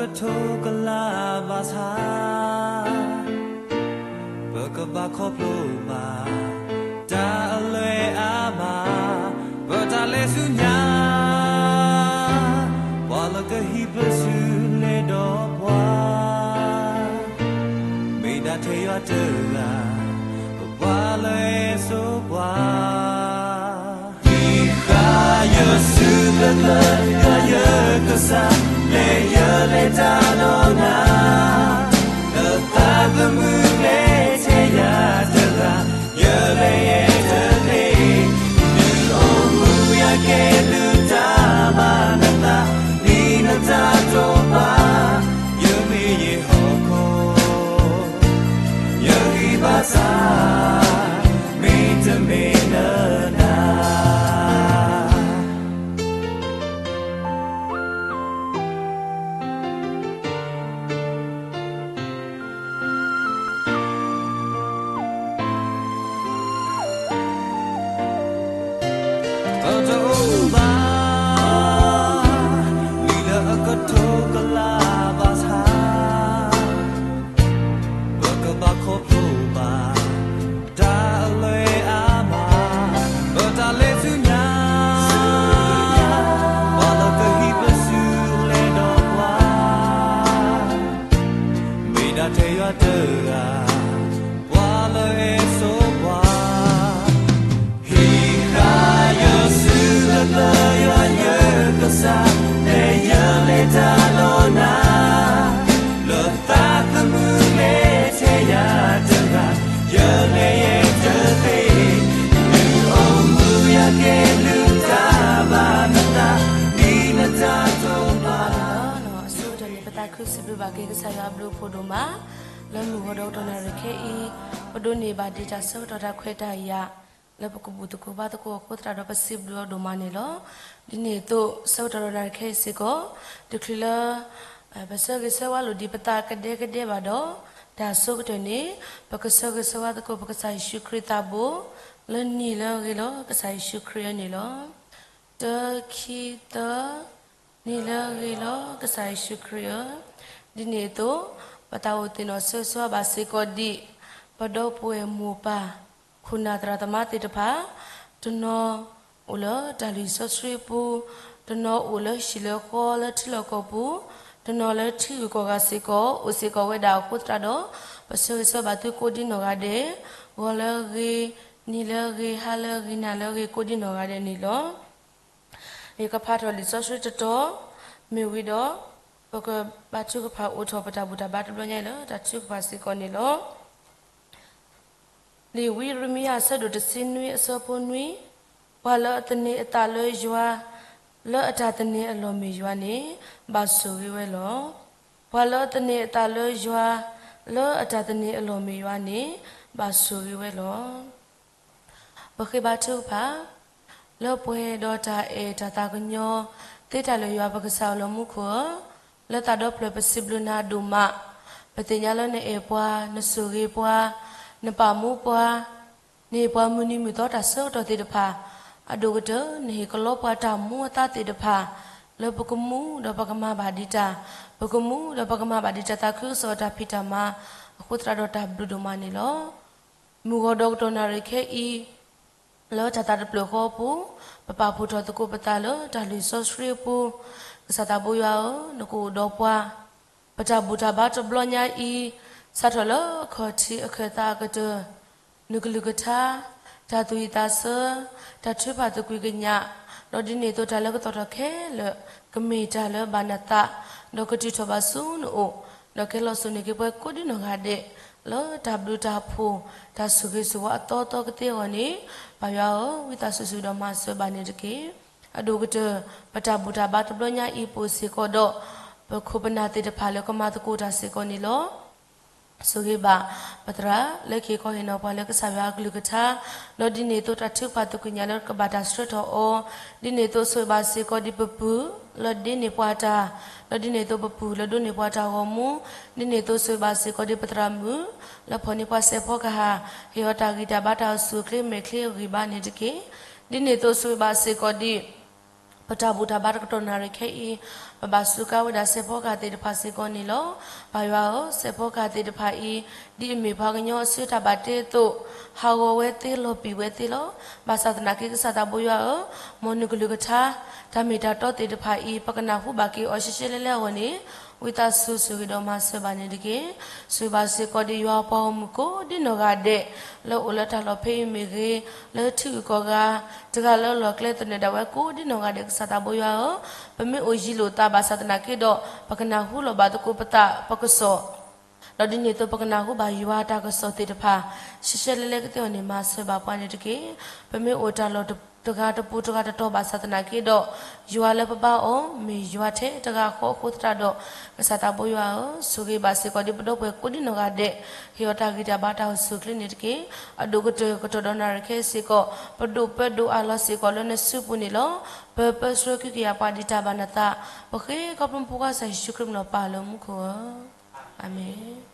ကထိကလးဘၣ်ဆၣ်, ပကဘၣ်ခီဖျိဘၣ် တၢ်အလွဲၢ်အါမး, ပတၢ်လဲၤဆူညါ, ပှၤလၢကဟံးပစုလဲၤဒီးပှၤ, မ့ၢ်ဒၣ်ထဲယွၤတဂၤ, ပပှၤလၢအစိပှၤ ဟံးဃာ်ယစုကျၢၤကျၢၤ ယွၤယကစၢ်, လဲၤယလဲၤတၢ်ဒီးနၤ, လၢသးသမူကျဲထဲယၤတဂၤ, ယလဲၤယဲတသ့, ဒုးအိၣ်မူယၤကဲဒုးတၢ်ဘၣ်နသး, ဒ်နတၢ်တိာ်ပာ်, ယမ့ၢ်ယဟီၣ်ခိၣ် ယဂံၢ်ဘါစၢ်, မ့တမ့ၢ်လၢနၤ. ပတအိၣ်ဘၣ် လံာ်လၢအကထိကလးဘၣ်ဆၣ်, ပကဘၣ်ခီဖျိဘၣ် တၢ်အလွဲၢ်အါမး, ပတၢ်လဲၤဆူညါ, ပှၤလၢကဟံးပစုလဲၤဒီးပှၤ, မ့ၢ်ဒၣ်ထဲယွၤတဂၤ, ပှၤလၢအစိပှၤ ဟံးဃာ်ယစုလၢပျၢၤယွၤယကစၢ်, လဲၤယလဲၤတၢ်ဒီးနၤ, လၢသးသမူကျဲထဲယၤတဂၤ, ယလဲၤယဲတသ့, ဒုးအိၣ်မူယၤကဲဒုးတၢ်ဘၣ်နသး, ဒ်နတၢ်တိာ်ပာ် အဆိကတၢၢ်န့ၣ် ပသးခုစံးဘျုးဘၣ်က့ၤကစၢ်ယွၤအဘျုးအဖှိၣ်ဒိၣ်မး, လၢမုၢ်ဂီၤဒီးကတီၢ်နၣ်ရံၣ်ခဲအံၤ, ပဒိးန့ၢ်ဘၣ်ဒံးတၢ်ဆၢကတီၢ်တၢ်ခွဲးတၢ်ယာ်, လၢပကဘူၣ်သကိးဘါသကိးအဃိသတးဒီး ပစံးဘျုးအီၤဒိၣ်မးန့ၣ်လီၤ. ဒ်န့ၣ်အသိး ဆၢကတီၢ်ဒီးနၣ်ရံၣ်ခဲအံၤစ့ၢ်ကီး, တချုးလၢ ပဆၢဂ့ၤဆၢဝါလိာ်ဒံးပသးကဒဲကဒဲဘၣ်ဒီး, တၢ်အဆိကတၢၢ်န့ၣ်, ပကဆၢဂ့ၤဆၢဝါသကိးပကစၢ်ယ့ၣ်ၡူးခရံာ်သးဘိ, လၢနံၤလၢအဂ့ၤလီၤကစၢ်ယ့ၣ်ၡူးခရံာ်အံၤန့ၣ်လီၤ. တၢ ခံ သၢ, နံၤလၢအဂ့ၤလီၤကစၢ်ယ့ၣ်ၡူးခရံာ်ဧၢ, ဒ်န့ၣ်အသိး, ပသးအိၣ်သ့ၣ်နီၣ်ဆၢဂ့ၤဆၢဝါဘၣ်စ့ၢ်ကီးဒံး, ပဒီပုၢ်ဝဲၢ်မိၢ်ပၢ်, ခိၣ်နၢ်သရၣ်သမါသ့ၣ်တဖၣ်, တနီၤအိၣ်လၢတၢ်လုၢ်စီဆှံအပူၤ, တနီၤအိၣ်လၢဟံၣ်လၢဃီလၢထံလီၢ်ကီၢ်ပူၤ, တနီၤလၢထံဂုၤကီၢ်ဂၤစ့ၢ်ကီး အိၣ်စ့ၢ်ကီးဝဲဒၣ်အဃိသတးဒီး, ပဆၢဂ့ၤဆၢဝါဘၣ်သုကိးဒံနီၢ်ဂၤဒဲး, ဂီၤလၢအဂ့ၤ, နံၤလၢအဂ့ၤ, ဟါလၢအဂ့ၤ, နၤလၢအဂ့ၤ ကိးဒံနီၢ်ဂၤဒဲးန့ၣ်လီၤ. ယကဖးထီၣ်လံာ်စီဆှံတတီၤ, မ့ၢ်ဝံၤဒီး, ပကဘါထုကဖၣ်အိးထီၣ်ပတၢ်ဘူၣ်တၢ်ဘါတဘျီညါအံၤလၢတၢ်ထုကဖၣ်စ့ၢ်ကီးန့ၣ်လီၤ. လံာ်ဝံယံးရမံယၤအဆၢဒိၣ်တဆံနွံအဆၢဖိနွံ, ပှၤလၢအသန့ၤအသးလၢယွၤ, လၢအတၢ်သန့ၤအလီၢ်မ့ၢ်ယွၤန့ၣ်, ဘၣ်ဆိၣ်ဂ့ၤဝဲလီၤ. ပှၤလၢအသန့ၤအသးလၢယွၤ, လၢအတၢ်သန့ၤအလီၢ်မ့ၢ်ယွၤန့ၣ်, ဘၣ်ဆိၣ်ဂ့ၤဝဲလီၤ. ပဃ့ဘါထုကဖၣ်, လၢပှဲၤဒီးတၢ်အဲၣ်တၢ်သးကညီၤ, သ့တၢ်လၢယွၤပကစၢ်အလီၢ်မူခိၣ်ဧၢ, လၢသးဒီဖျၢၣ်ပစံးဘျုးနၤဒိၣ်မး, ပသ့ၣ်ညါလၢနအဲၣ်ပှၤ, နဆိၣ်ဂ့ၤပှၤ, နပာ်မူပှၤ, နဟ့ၣ်ပှၤမုၢ်နံၤမုၢ်သီတၢ်ဆၢကတီၢ်သ့ၣ်တဖၣ်, အဒိၣ်ကတၢၢ် နဟ့ၣ်ကလီပှၤတၢ်မူအသါသ့ၣ်တဖၣ်, လၢပကမူဒီးပကမၤဘၣ်ဒံးတၢ်, ပကမူဒီးပကမၤဘၣ်ဒံးတၢ်သးခုကစီၣ်အတၢ်ဖံးတၢ်မၤ, အဃိသတးဒီးတၢ်ဘျုးဒိၣ်မးန့ၣ်လီၤ. မုၢ်ဂီၤဒီးကတီၢ်နၣ်ရံၣ်ခဲအံၤ, လၢတၢ်သးတဖျၢၣ်ဃီအပူၤ, ပပာ်ဖှိၣ်ထီၣ်သကိးပသးလၢတၢ်လုၢ်စီဆှံအပူၤ, ကစၢ်သးဘိယွၤဧၢ, နကအိၣ်ဒီးပှၤ, ပတၢ်ဘူၣ်တၢ်ဘါတဘျီညါအံၤ, စးထီၣ်လၢအခီၣ်ထံးအခၢၣ်သးအကတၢၢ်, နကလုၢ်ကထါ, တၢ်သူၣ်ဝံၣ်သးဆၢ, တၢ်ထုကဖၣ်သကွံၢ်ကညး, ဒီးဒ်န့ၣ်အသိးတၢ်လၢကသီၣ်ထီၣ်ခဲလၢာ်, ကမ့ၢ်တၢ်လၢဘၣ်နသး, ဒီးကတုၤထီၣ်ဘၣ်ဆူနအိၣ်, ဒီးကဲလီၤစိၤန့ၢ်က့ၤပှၤကိးဒံနီၢ်ဂၤဒဲး, လၢတၢ်ဘျုးတၢ်ဖှိၣ်, တၢ်ဆိၣ်ဂ့ၤဆိၣ်ဝါအသီသီကသ့အဂီၢ်န့ၣ်, ပၢ်ယွၤဧၢ, ဝံသးစူၤစူၤဒီးမၤစၢၤဘၣ်န့ၣ်တက့ၢ်. အဒိၣ်ကတၢၢ်, ပတၢ်ဘူၣ်တၢ်ဘါတဘျီညါအံၤပအိၣ်စ့ၢ်ကီးဒီး, ပခိၣ်ပနၢ်သ့ၣ်တဖၣ်လၢကမၤသကိးတၢ်စ့ၢ်ကီးန့ၣ်လီၤ. ဆိၣ်ဂ့ၤဘၣ်ပသရၣ်လၢကဟ့ၣ်ခီဟ့ၣ်နီၤပှၤလၢကစၢ်ယွၤအကလုၢ်ကထါ, ဒီးဒ်န့ၣ်အသိးတၢ်ထုကဖၣ်သကွံၢ်ကညးလၢကဘၣ်တၢ်ဆှၢထီၣ်အီၤ, ဒ်န့ၣ်အသိးဆိၣ်ဂ့ၤဘၣ်စ့ၢ်ကီးဒံးပပုၢ်လၢဒ့န့ၢ်ပှၤတၢ်, ဒီးဒ်န့ၣ်အသိးပပုၢ်လၢဒိးန့ၢ်ပှၤတၢ်ဂီၤမူ, ဒ်န့ၣ်အသိးဆိၣ်ဂ့ၤဘၣ်စ့ၢ်ကီးဒံးပသရၣ်မုၣ်, လၢဖီၣ်န့ၢ်ပှၤစဲးဖီကဟၣ်, ဟ့ၣ်အီၤတၢ်ဂံၢ်တၢ်ဘါတၢ်အိၣ်ဆူၣ်အိၣ်ချ့မဲာ်ချ့အဂံၢ်ဘါန့ၣ်တက့ၢ်. ဒ်န့ၣ်အသိးဆိၣ်ဂ့ၤဘၣ်စ့ၢ်ကီးဒံး ပတၢ်ဘူၣ်တၢ်ဘါတကတီၢ်နၣ်ရံၣ်ခဲအံၤ, ပဘၣ်စူးကါဝဲဒၣ်စဲးဖီကဟၣ်သ့ၣ်တဖၣ်စ့ၢ်ကီးန့ၣ်လီၤ. ပၢ်ယွၤဧၢ, စဲးဖီကဟၣ်သ့ၣ်တဖၣ်အံၤ, ဒ်အမ့ၢ်ပှၤကညီအစုတၢ်ဘၣ်တ့အသိး, ဟးဂီၤဝဲသ့လီၤပံာ်ဝဲသ့လီၤ. ဘၣ်ဆၣ်သနာ်က့ကစၢ်သးဘိယွၤဧၢ, မ်နကလုၢ်ကထါ, တၢ်မ့ၢ်တၢ်တီသ့ၣ်တဖၣ်အံၤ ပကနၢ်ဟူဘၣ်က့ၤအီၤရှဲရှဲလဲလဲအဂီၢ်န့ၣ်, ဝံသးစူၤဆိၣ်ဂ့ၤဒီးမၤစၢၤဘၣ်န့ၣ်တက့ၢ်. ဆိၣ်ဂ့ၤဘၣ်စ့ၢ်ကီးဒီးယွၤအပှၤဂီၢ်မုၢ်ကိးဒ်နီၢ်ဂၤဒဲး, လၢအိၣ်လၢတၢ်လီၢ်ဖဲအံၤမ့ၢ်ဂ့ၤ, လၢထံဂုၤကီၢ်ဂၤ, တဂၤလၢလီၢ်ကျဲသနၢၣ်ဒၣ်ဝဲကိးဒ်နီၢ်ဂၤဒဲးကစၢ်သးဘိယွၤဧၢ, ပမ့ၢ်အိၣ်ယံၤလိာ်သးဘၣ်ဆၣ်သနာ်က့ဒီး, ပကနၢ်ဟူလီၤဘၣ်သကိးပသးပကစီၣ် ဒီးဒ်န့ၣ်အသိးပကနၢ်ဟူဘၣ်ယွၤအတၢ်ကစီၣ်သ့ၣ်တဖၣ်, ရှဲရှဲလဲလဲကသ့အီၤန့ၣ်မၤစၢၤဘၣ်ပှၤန့ၣ်တက့ၢ်. ပမ့ၢ်အိၣ်တၢ်လီၢ်တဂၤတပူၤတဂၤတတီၤဘၣ်ဆၣ်သနာ်က့ဒီး, ယွၤလၢပဘါအီၤမ့ၢ်ယွၤထဲတဂၤဃီအဃိသတးဒီး, ကစၢ်သးဘိယွၤဧၢ, ဆိၣ်ဂ့ၤဘၣ်စ့ၢ်ကီးဒီးပဒီပုၢ်ဝဲၢ်ကိးဒ်နီၢ်ဂၤဒဲး, ဟ့ၣ်အီၤတၢ်ဂံၢ်တၢ်ဘါတၢ်အိၣ်ဆူၣ်အိၣ်ချ့န့ၣ်တက့ၢ်. အဒိၣ်ကတၢၢ်ကတီၢ်ဒီးနၣ်ရံၣ်ခဲအံၤစ့ၢ်ကီး, ပဒိၣ်ပၢဒိၣ်အလီၢ်စ့ၢ်ကီးလၢနစုပူၤန့ၣ်လီၤ. ပၢပၢဆှၢက့ၤကယၤပှၤဒ်တၢ်ဘၣ်နသး, ပဃ့ခီဖျိမုၢ်ဖိခွါကစၢ်ယ့ၣ်ၡူးခရံာ်မံၤလီၤပၢ်လၢမူခိၣ်ဧၢ. အၤမ့ၣ်.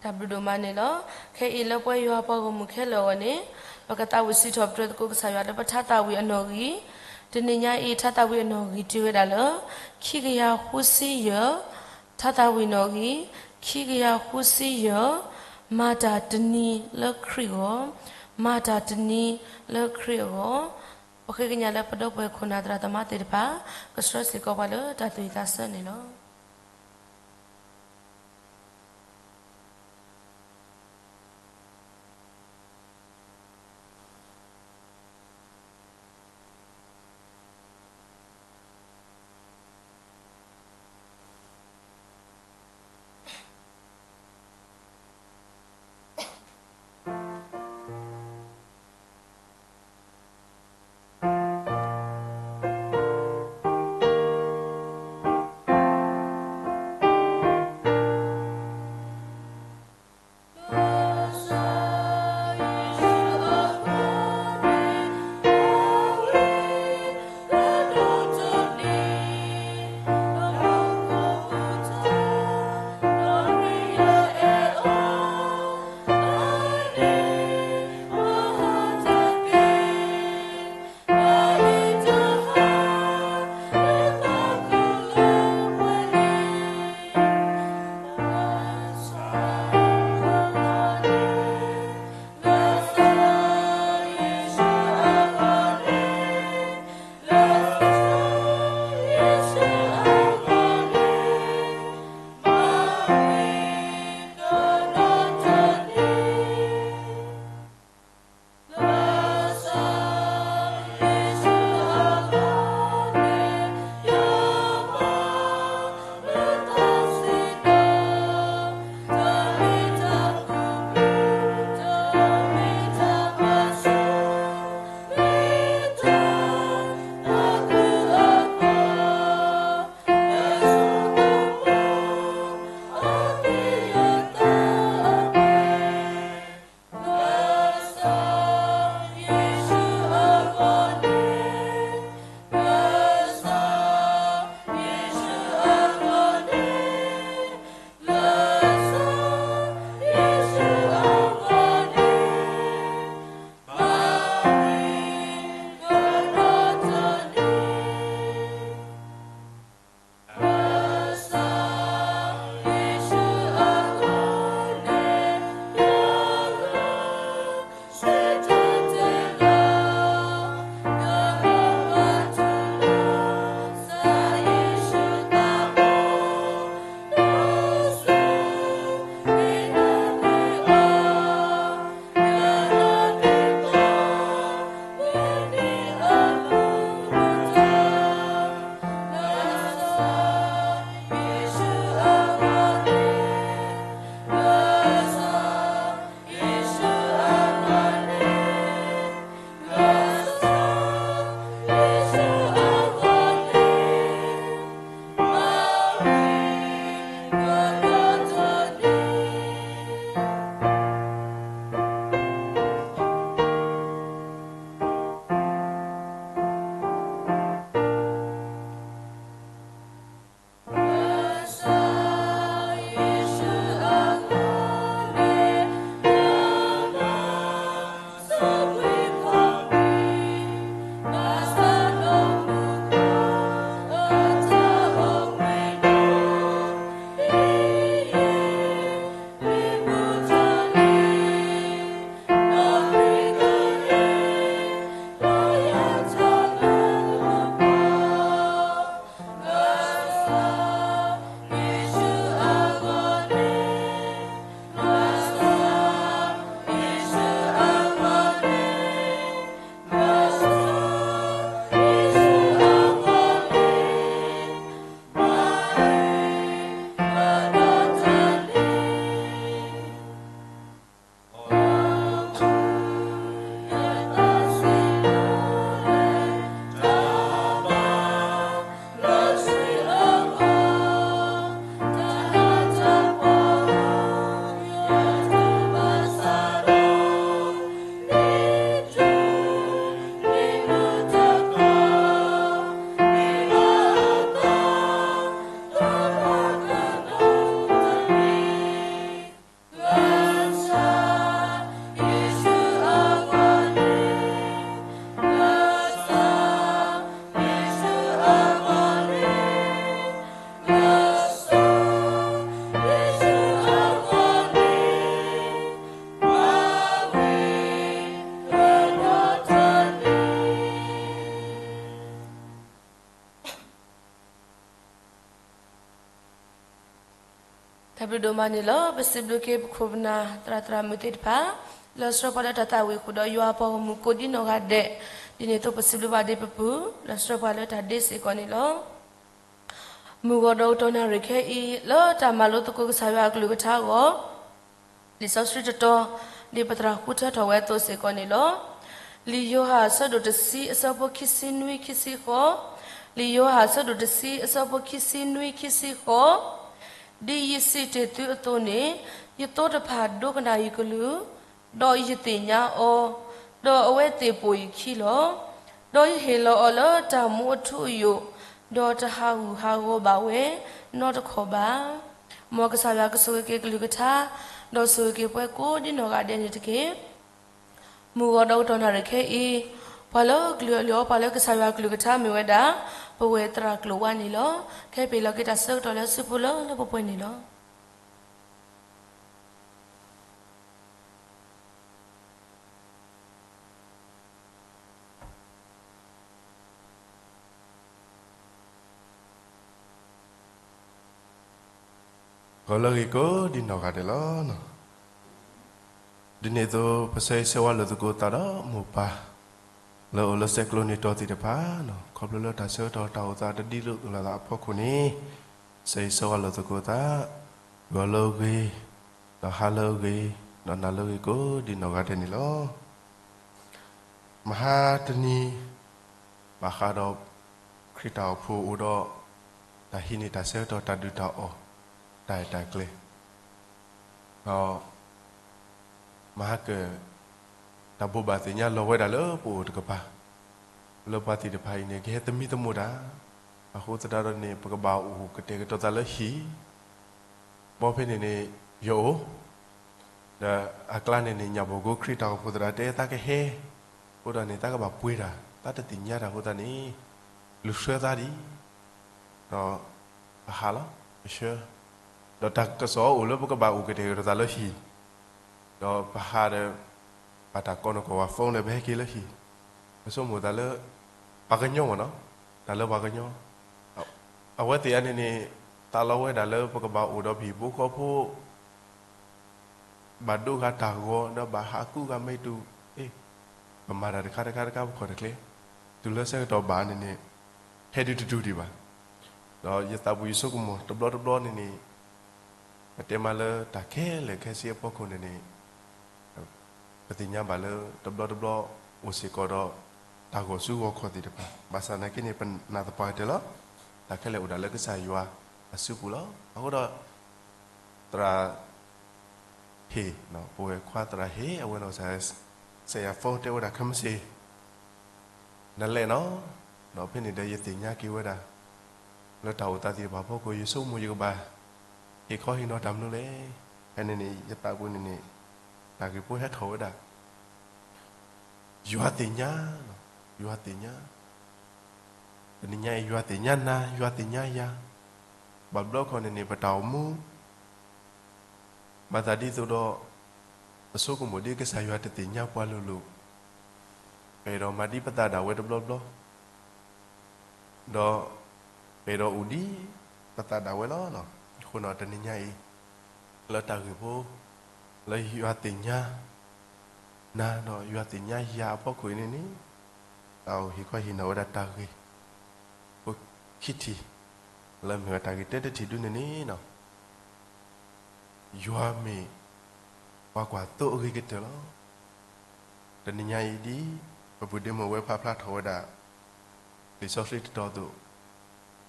တၢ်ဘျုးဒိၣ်မးန့ၣ်လီၤ. ခဲအံၤလၢပဝဲယွၤပှၤဂီၢ်မုၢ်ခဲလၢာ်အဂီၢ်န့ၣ်, ပကသးဝံၣ်စံးထီၣ်ပတြၢၤသကိးကစၢ်ယွၤလၢပထါသးဝံၣ်အနီၣ်ဂံၢ်, တနံၤညါအံၤထါသးဝံၣ်အနီၣ်ဂံၢ်တ့ၢ်ဝဲဒၣ်လၢ, ခံကယၤဃုဆံယဲၢ်, ထါသးဝံၣ်နီၣ်ဂံၢ်, ခံကယၤဃုဆံယဲၢ်, မၤတၢ်တနံၤလၢခရံာ်အဂီၢ်, မၤတၢ်တနံၤလၢခရံာ်အဂီၢ်, ပဃ့ကညးလၢပဒီပုၢ်ဝဲၢ်ခိၣ်နၢ်သရၣ်သမါသ့ၣ်တဖၣ်, ကဆှၢစ့ၢ်ကီးပှၤလၢတၢ်သူၣ်ဝံၣ်သးဆၢန့ၣ်လီၤ. တၢ်ဘျုးဒိၣ်မးန့ၣ်လီၤ. ပစံးဘျုးက့ၤပခိၣ်ပနၢ်သရၣ်သရၣ်မုၣ်သ့ၣ်တဖၣ် လၢဆှၢပှၤလၢတၢ်သးဝံၣ်အဃိဒီး ယွၤအပှၤဂီၢ်မုၢ်ကိးဒ်နီၢ်ဂၤဒဲး, ဒ်န့ၣ်အသိးပစံးဘျုးဘၣ်ဒ့ပပူၤ လၢဆှၢပှၤလၢတၢ်ဒ့စ့ၢ်ကီးန့ၣ်လီၤ. မုၢ်ဂီၤဒီးကတီၢ်နၣ်ရံၣ်ခဲအံၤ လၢတၢ်မၤလိသကိးကစၢ်ယွၤအကလုၢ်ကထါအဂီၢ် လံာ်စီဆှံတတီၤ ဒ်ပသရၣ်ဃုထၢထီၣ်ဝဲအသိးစ့ၢ်ကီးန့ၣ်လီၤ. လံာ်ယိၤဟၣ်အဆၢဒိၣ်တဆံအဆၢဖိခံဆံနွံခံဆံဃိး, လံာ်ယိၤဟၣ်အဆၢဒိၣ်တဆံအဆၢဖိခံဆံနွံခံဆံဃိး, ဒ်ယစံးတ့ၢ်သုအသိးန့ၣ် ယသိတဖၣ်ဒိကနၣ်ယကလုၢ်, ဒီးယသ့ၣ်ညါအီၤ, ဒီးအဝဲသ့ၣ်ပိာ်ယခံလီၤ. ဒီးယဟ့ၣ်လီၤအီၤလၢတၢ်မူအထူအယိာ်, ဒီးတဟးဂူာ်ဟးဂီၤဘၣ်ဝဲနီတခီၣ်ဘၣ်. မ်ကစၢ်ယွၤကဆိၣ်ဂ့ၤက့ၤကလုၢ်ကထါ, ဒီးဆိၣ်ဂ့ၤက့ၤပှၤကိးဒ်နီၢ်ဂၤဒဲးန့ၣ်တက့ၢ်. မုၢ်ဂီၤဒီးကတီၢ်နၣ်ရံၣ်ခဲအံၤ, ပှၤလၢကလုၢ်အလီၢ် ပှၤလၢကစၢ်ယွၤကလုၢ်ကထါမ့ၢ်ဝဲဒၣ် ပဝဲသရၣ်ကျိၤဝါန့ၣ်လီၤ. ခဲပ့ၤလီၤက့ၤတၢ်ဆၢကတီၢ်လၢစုပူၤလၢလၢပှဲၤပှဲၤန့ၣ်လီၤ. ဂီၤလၢအဂ့ၤကိးဒ်နီၢ်ဂၤဒဲးလီၤ. ဒ်န့ၣ်အသိး ပဆၢဂ့ၤဆၢဝါလိာ်သကိးသးဒီးမိၢ်ပၢ် လၢအိၣ်လၢဆဲးကျိးန့ၢ်တီၢ်သ့ၣ်တဖၣ်, ခီဖျိလၢတၢ်ဆၢကတီၢ်တၢ်အိၣ်သးတဒ်လိာ်လိာ်သးအဖီခိၣ်န့ၣ်, ဆၢဂ့ၤဆၢဝါလိာ်သကိးသး, ဂီၤလၢအဂ့ၤ, ဒီးဟါလၢအဂ့ၤ, ဒီးနၤလၢအဂ့ၤကိးဒ်နီၢ်ဂၤဒဲးန့ၣ်လီၤ. မဟါတနံၤ ဘၣ်ဃးဒီး ခရံာ်တၢ်အိၣ်ဖှိၣ်အိၣ်ဒီး တၢ်ဟံးန့ၢ်တၢ်ဆၢကတီၢ် တၢ်ဒုၣ်တၢ်အီၣ် တၢ်အဲၣ်တၢ်ကျဲၤ, ဒီး မဟါကၢၣ် တၢ်ဘိးဘၣ်သ့ၣ်ညါလီၤဝဲဒၣ်လၢပအိၣ်တကပၤ, လၢပှၤသ့ၣ်တဖၣ်အံၤန့ၣ် ကဟဲသမံသမိးတၢ်, အဃိသတးဒီးန့ၣ် ပကဘၣ်အိၣ်ကတဲာ်ကတီၤသးလၢဟံၣ်, ဘီဖဲန့ၣ်န့ၣ် ယအိၣ် ဒီးအကျါန့ၣ်န့ၣ် ညၣ်ဘီၣ်ကိခရံာ်တၢ်အိၣ်ဖှိၣ်သရၣ်တဲသးကဟဲ, အဃိဒီးန့ၣ် သးကဘၣ်ပှ့ၤတၢ်, သးတသ့ၣ်ညါတၢ်အဃိသတးန့ၣ် လူၤဆှၢသးဒံး, ဒီးပဟးလီၤ, ပဆှၢ, ဒီးတၢ်ကစီၣ်အိၣ်လၢပကဘၣ်အိၣ်ကတဲာ်ကတီၤသးလၢဟံၣ်, ဒီးပဟးဒီး ဘၣ်တၢ်ကိးနီၢ်ကိးဝဲ phone ဒီးပဟဲက့ၤလၢဟံၣ်, ပဆိကမိၣ်သးလၢ ပှၤကညီမ့ၢ်နီၤ, တၢ်လၢပှၤကညီ, အဝဲသ့ၣ်အံၤန့ၣ်န့ၣ် သးလီဝဲဒၣ်လၢပကဘၣ်အိၣ်ဒီးပဟံၣ်ဖိဃီဖိ ဘၣ်ဒိဂၤတၢ်ဂီၤ ဒီးဘၣ်ဟးကူဂၤမ့ၢ်တုၤ, အ့, ပမၤတၢ်တခါတခါတခါ ပခီၣ်တချ့, တုၤလၢဆၢကတီၢ်ဘၣ်န့ၣ်န့ၣ် ဟဲဒုးတတုၤဒံးဘၣ်. ဒီးယသးပူၤယဆိကမိၣ် တဘျီတဘျီန့ၣ်န့ၣ် ပတဲမးလၢတၢ်ခဲလၢာ်ခဲဆ့အဖီခိၣ်န့ၣ်န့ၣ် ပသ့ၣ်ညါဘၣ်လၢတဘျီတဘျီအိၣ်စ့ၢ်ကီးဒီး တၢ်ဂီၤစုဂီၤခီၣ်သ့ၣ်တဖၣ်, ဘၣ်ဆၣ်သနာ်က့န့ၣ် ပနာ်သပှၢ်ကတၢၢ်လီၤ. တၢ်ခဲလၢာ်အိၣ်ဒၣ်လၢကစၢ်ယွၤအစုပူၤလီၤ. အဃိဒီး သရၣ် ဟ့ၣ်, ပဝဲခွါသရၣ်ဟ့ၣ် အဝဲနီၢ်ကစၢ် စဲးယၤ phone တဲဝဲဒၣ် ခဲမုၢ်ဆ့ၣ် နလဲၤနီၤ, ဒီးဖဲန့ၣ်ဒီးယသ့ၣ်ညါက့ၤဝဲဒၣ် လၢတၢ်အိၣ်သးသ့ၣ်တဖၣ်အဖီခိၣ် ယဆိကမိၣ်ယကဘၣ် ဟ့ၣ်ခီဟ့ၣ်နီၤတၢ်မနုၤလဲၣ်. ဖဲန့ၣ်န့ၣ် ယသးပူၤန့ၣ်န့ၣ် တၢ်ဂ့ၢ်ဖိဟဲထီၣ်ဝဲဒၣ် ယွၤသ့ၣ်ညါ, ယွၤသ့ၣ်ညါ, တနံၤညါအံၤ ယွၤသ့ၣ်ညါနၤ ယွၤသ့ၣ်ညါယၤ, ဘၣ်ဘျီခီန့ၣ်န့ၣ် ပတၢ်အိၣ်မူ မၤသးဒ်သိးဒီး ပဆိကမိၣ်ဒ်ကစၢ်ယွၤတသ့ၣ်ညါပှၤလိၤလိၤ, ပအဲၣ်ဒိးမၤဒ်ပသးဒၣ်ဝဲတဘျီဘျီ, ဒီးပအဲၣ်ဒိးအိၣ်ဒ် ပသးဒၣ်ဝဲလီၤ. အဃိဒီးတနံၤညါအံၤ လၢတၢ်ဂ့ၢ်ဖိ လၢယွၤသ့ၣ်ညါနၤဒီးယွၤသ့ၣ်ညါယၤအဖီခိၣ်အံၤန့ၣ်န့ၣ်, တၢ်အိၣ်ဟ့ၣ်ခီဟ့ၣ်နီၤဝဲဒၣ်တၢ်ဂ့ၢ် ဖိခံထံၣ် လၢမ့ၢ်ဝဲတၢ်ဂ့ၢ်တၢတထံၣ်ဒုန့ၣ်န့ၣ် ယွၤမ့ၢ်ပှၤကွၢ်သိအဂ့ၤကတၢၢ်လီၤ. တနံၤညါအံၤဒ် ပပုၢ်ဒ့မုၣ်ဝဲပာ်ဖျါထီၣ်ဝဲဒၣ် လံာ်စီဆှံတတီၤအသိး,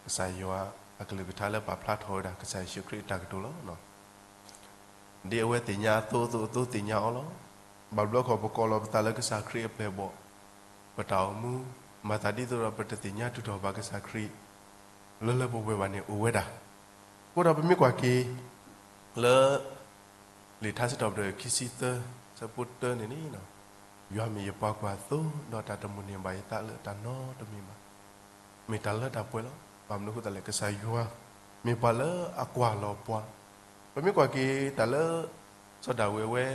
ကစၢ်ယွၤအကလုၢ်ကထါလၢပာ်ဖျါထီၣ်ဝဲဒၣ် ကစၢ်ယ့ၣ်ၡူးခရံာ်အတၢ်ကတိၤလီၤ. ဒ်အဝဲသ့ၣ်ညါအသိးအသိး အသိးသ့ၣ်ညါအီၤလီၤ. ဘၣ်ဘျီခီၣ်ပကိးလီၤပသးလၢကစၢ်ခရံာ်အပျဲၢ်အဘီၣ်, ပတၢ်အိၣ်မူ မၤသးဒ်သိးဒီးပတသ့ၣ်ညါထုးထီၣ်ဘၣ်ကစၢ်ခရံာ် လၢလၢပှဲၤပှဲၤဘၣ်န့ၣ်အိၣ်ဝဲဒၣ်. အဃိဒီးပမ့ၢ်ကွၢ်က့ၤ လၢ လံာ်ထါစံးထီၣ်ပတြၢၤခံဆံသၢ ဆၢဖိတၢန့ၣ်န့ၣ်, ယွၤမ့ၢ်ယပှၤကွၢ်သိ ဒီးတၢ်တမိၣ်န့ၢ်ဘၣ်ယသးလၢတၢ်နီတမံၤဘၣ်. မ့ၢ်တၢ်လၢတၢ်ပှဲၤလီၤ. ဘၣ်မနုၤအဃိသတးလဲၣ် ကစၢ်ယွၤ မ့ၢ်ပှၤလၢအကွၢ်လီၤပှၤ. ပမ့ၢ်ကွၢ်က့ၤတၢ်လၢ စီၤဒၤဝံးအဝဲ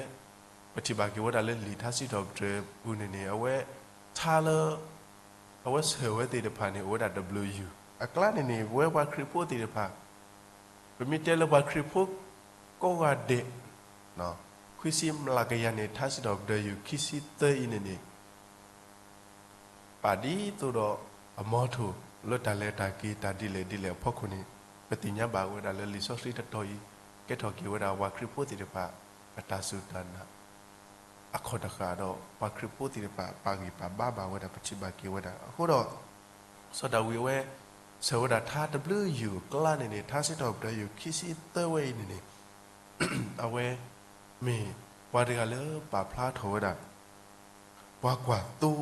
ပထံၣ်ဘၣ်က့ၤဝဲဒၣ်လၢလံာ်ထါစံးထီၣ်ပတြၢၤအပူၤန့ၣ်န့ၣ် အဝဲထါလၢ အဝဲဆၢၣ်ဝဲသ့ၣ်တဖၣ်န့ၣ် အိၣ်ဝဲဒၣ်တဘျုးယုၢ်. အကျါန့ၣ်န့ၣ် ပဝဲပှၤခရံာ်ဖိသ့ၣ်တဖၣ် ပမ့ၢ်တဲလၢပှၤခရံာ်ဖိကိးဂၤဒဲး, ခွံဆံမျးကယၤန့ၣ် ထါစံးထီၣ်ပတြၢၤယုၢ်ခံဆံသၢအံၤန့ၣ်န့ၣ် ပာ်ဒ်သိးဒီးအမီထိၣ်လၢတၢ်လဲၤတၢ်က့ၤ တၢ်ဒ်လဲၣ်ဒ်လဲၣ်အဖီခိၣ်န့ၣ် ပသ့ၣ်ညါဘၣ်ဝဲဒၣ်လၢလံာ်စီဆှံတတီၤအံၤ ကဲထီၣ်က့ၤဝဲဒၣ်ပှၤခရံာ်ဖိသ့ၣ်တဖၣ် အတၢ်စူၢ်တၢ်နာ် အခီၣ်တဃာ်ဒီး ပှၤခရံာ်ဖိသ့ၣ်တဖၣ်ပာ်ဂံၢ်ပာ်ဘါဘၣ်ဝဲဒၣ် ပထံၣ်ဘၣ်က့ၤဝဲဒၣ်. အဃိဒီး စီၤဒၤဝံးအဝဲ ဆၢၣ်ဝဲဒၣ်ထါတဘျုးယုၢ်အကျါန့ၣ်န့ၣ် ထါစံးထီၣ်ပတြၢၤယုၢ်ခံဆံသၢဝဲအံၤန့ၣ်န့ၣ် အဝဲမ့ၢ်ပှၤတဂၤလၢပာ်ဖျါထီၣ်ဝဲဒၣ် ပှၤကွၢ်သိ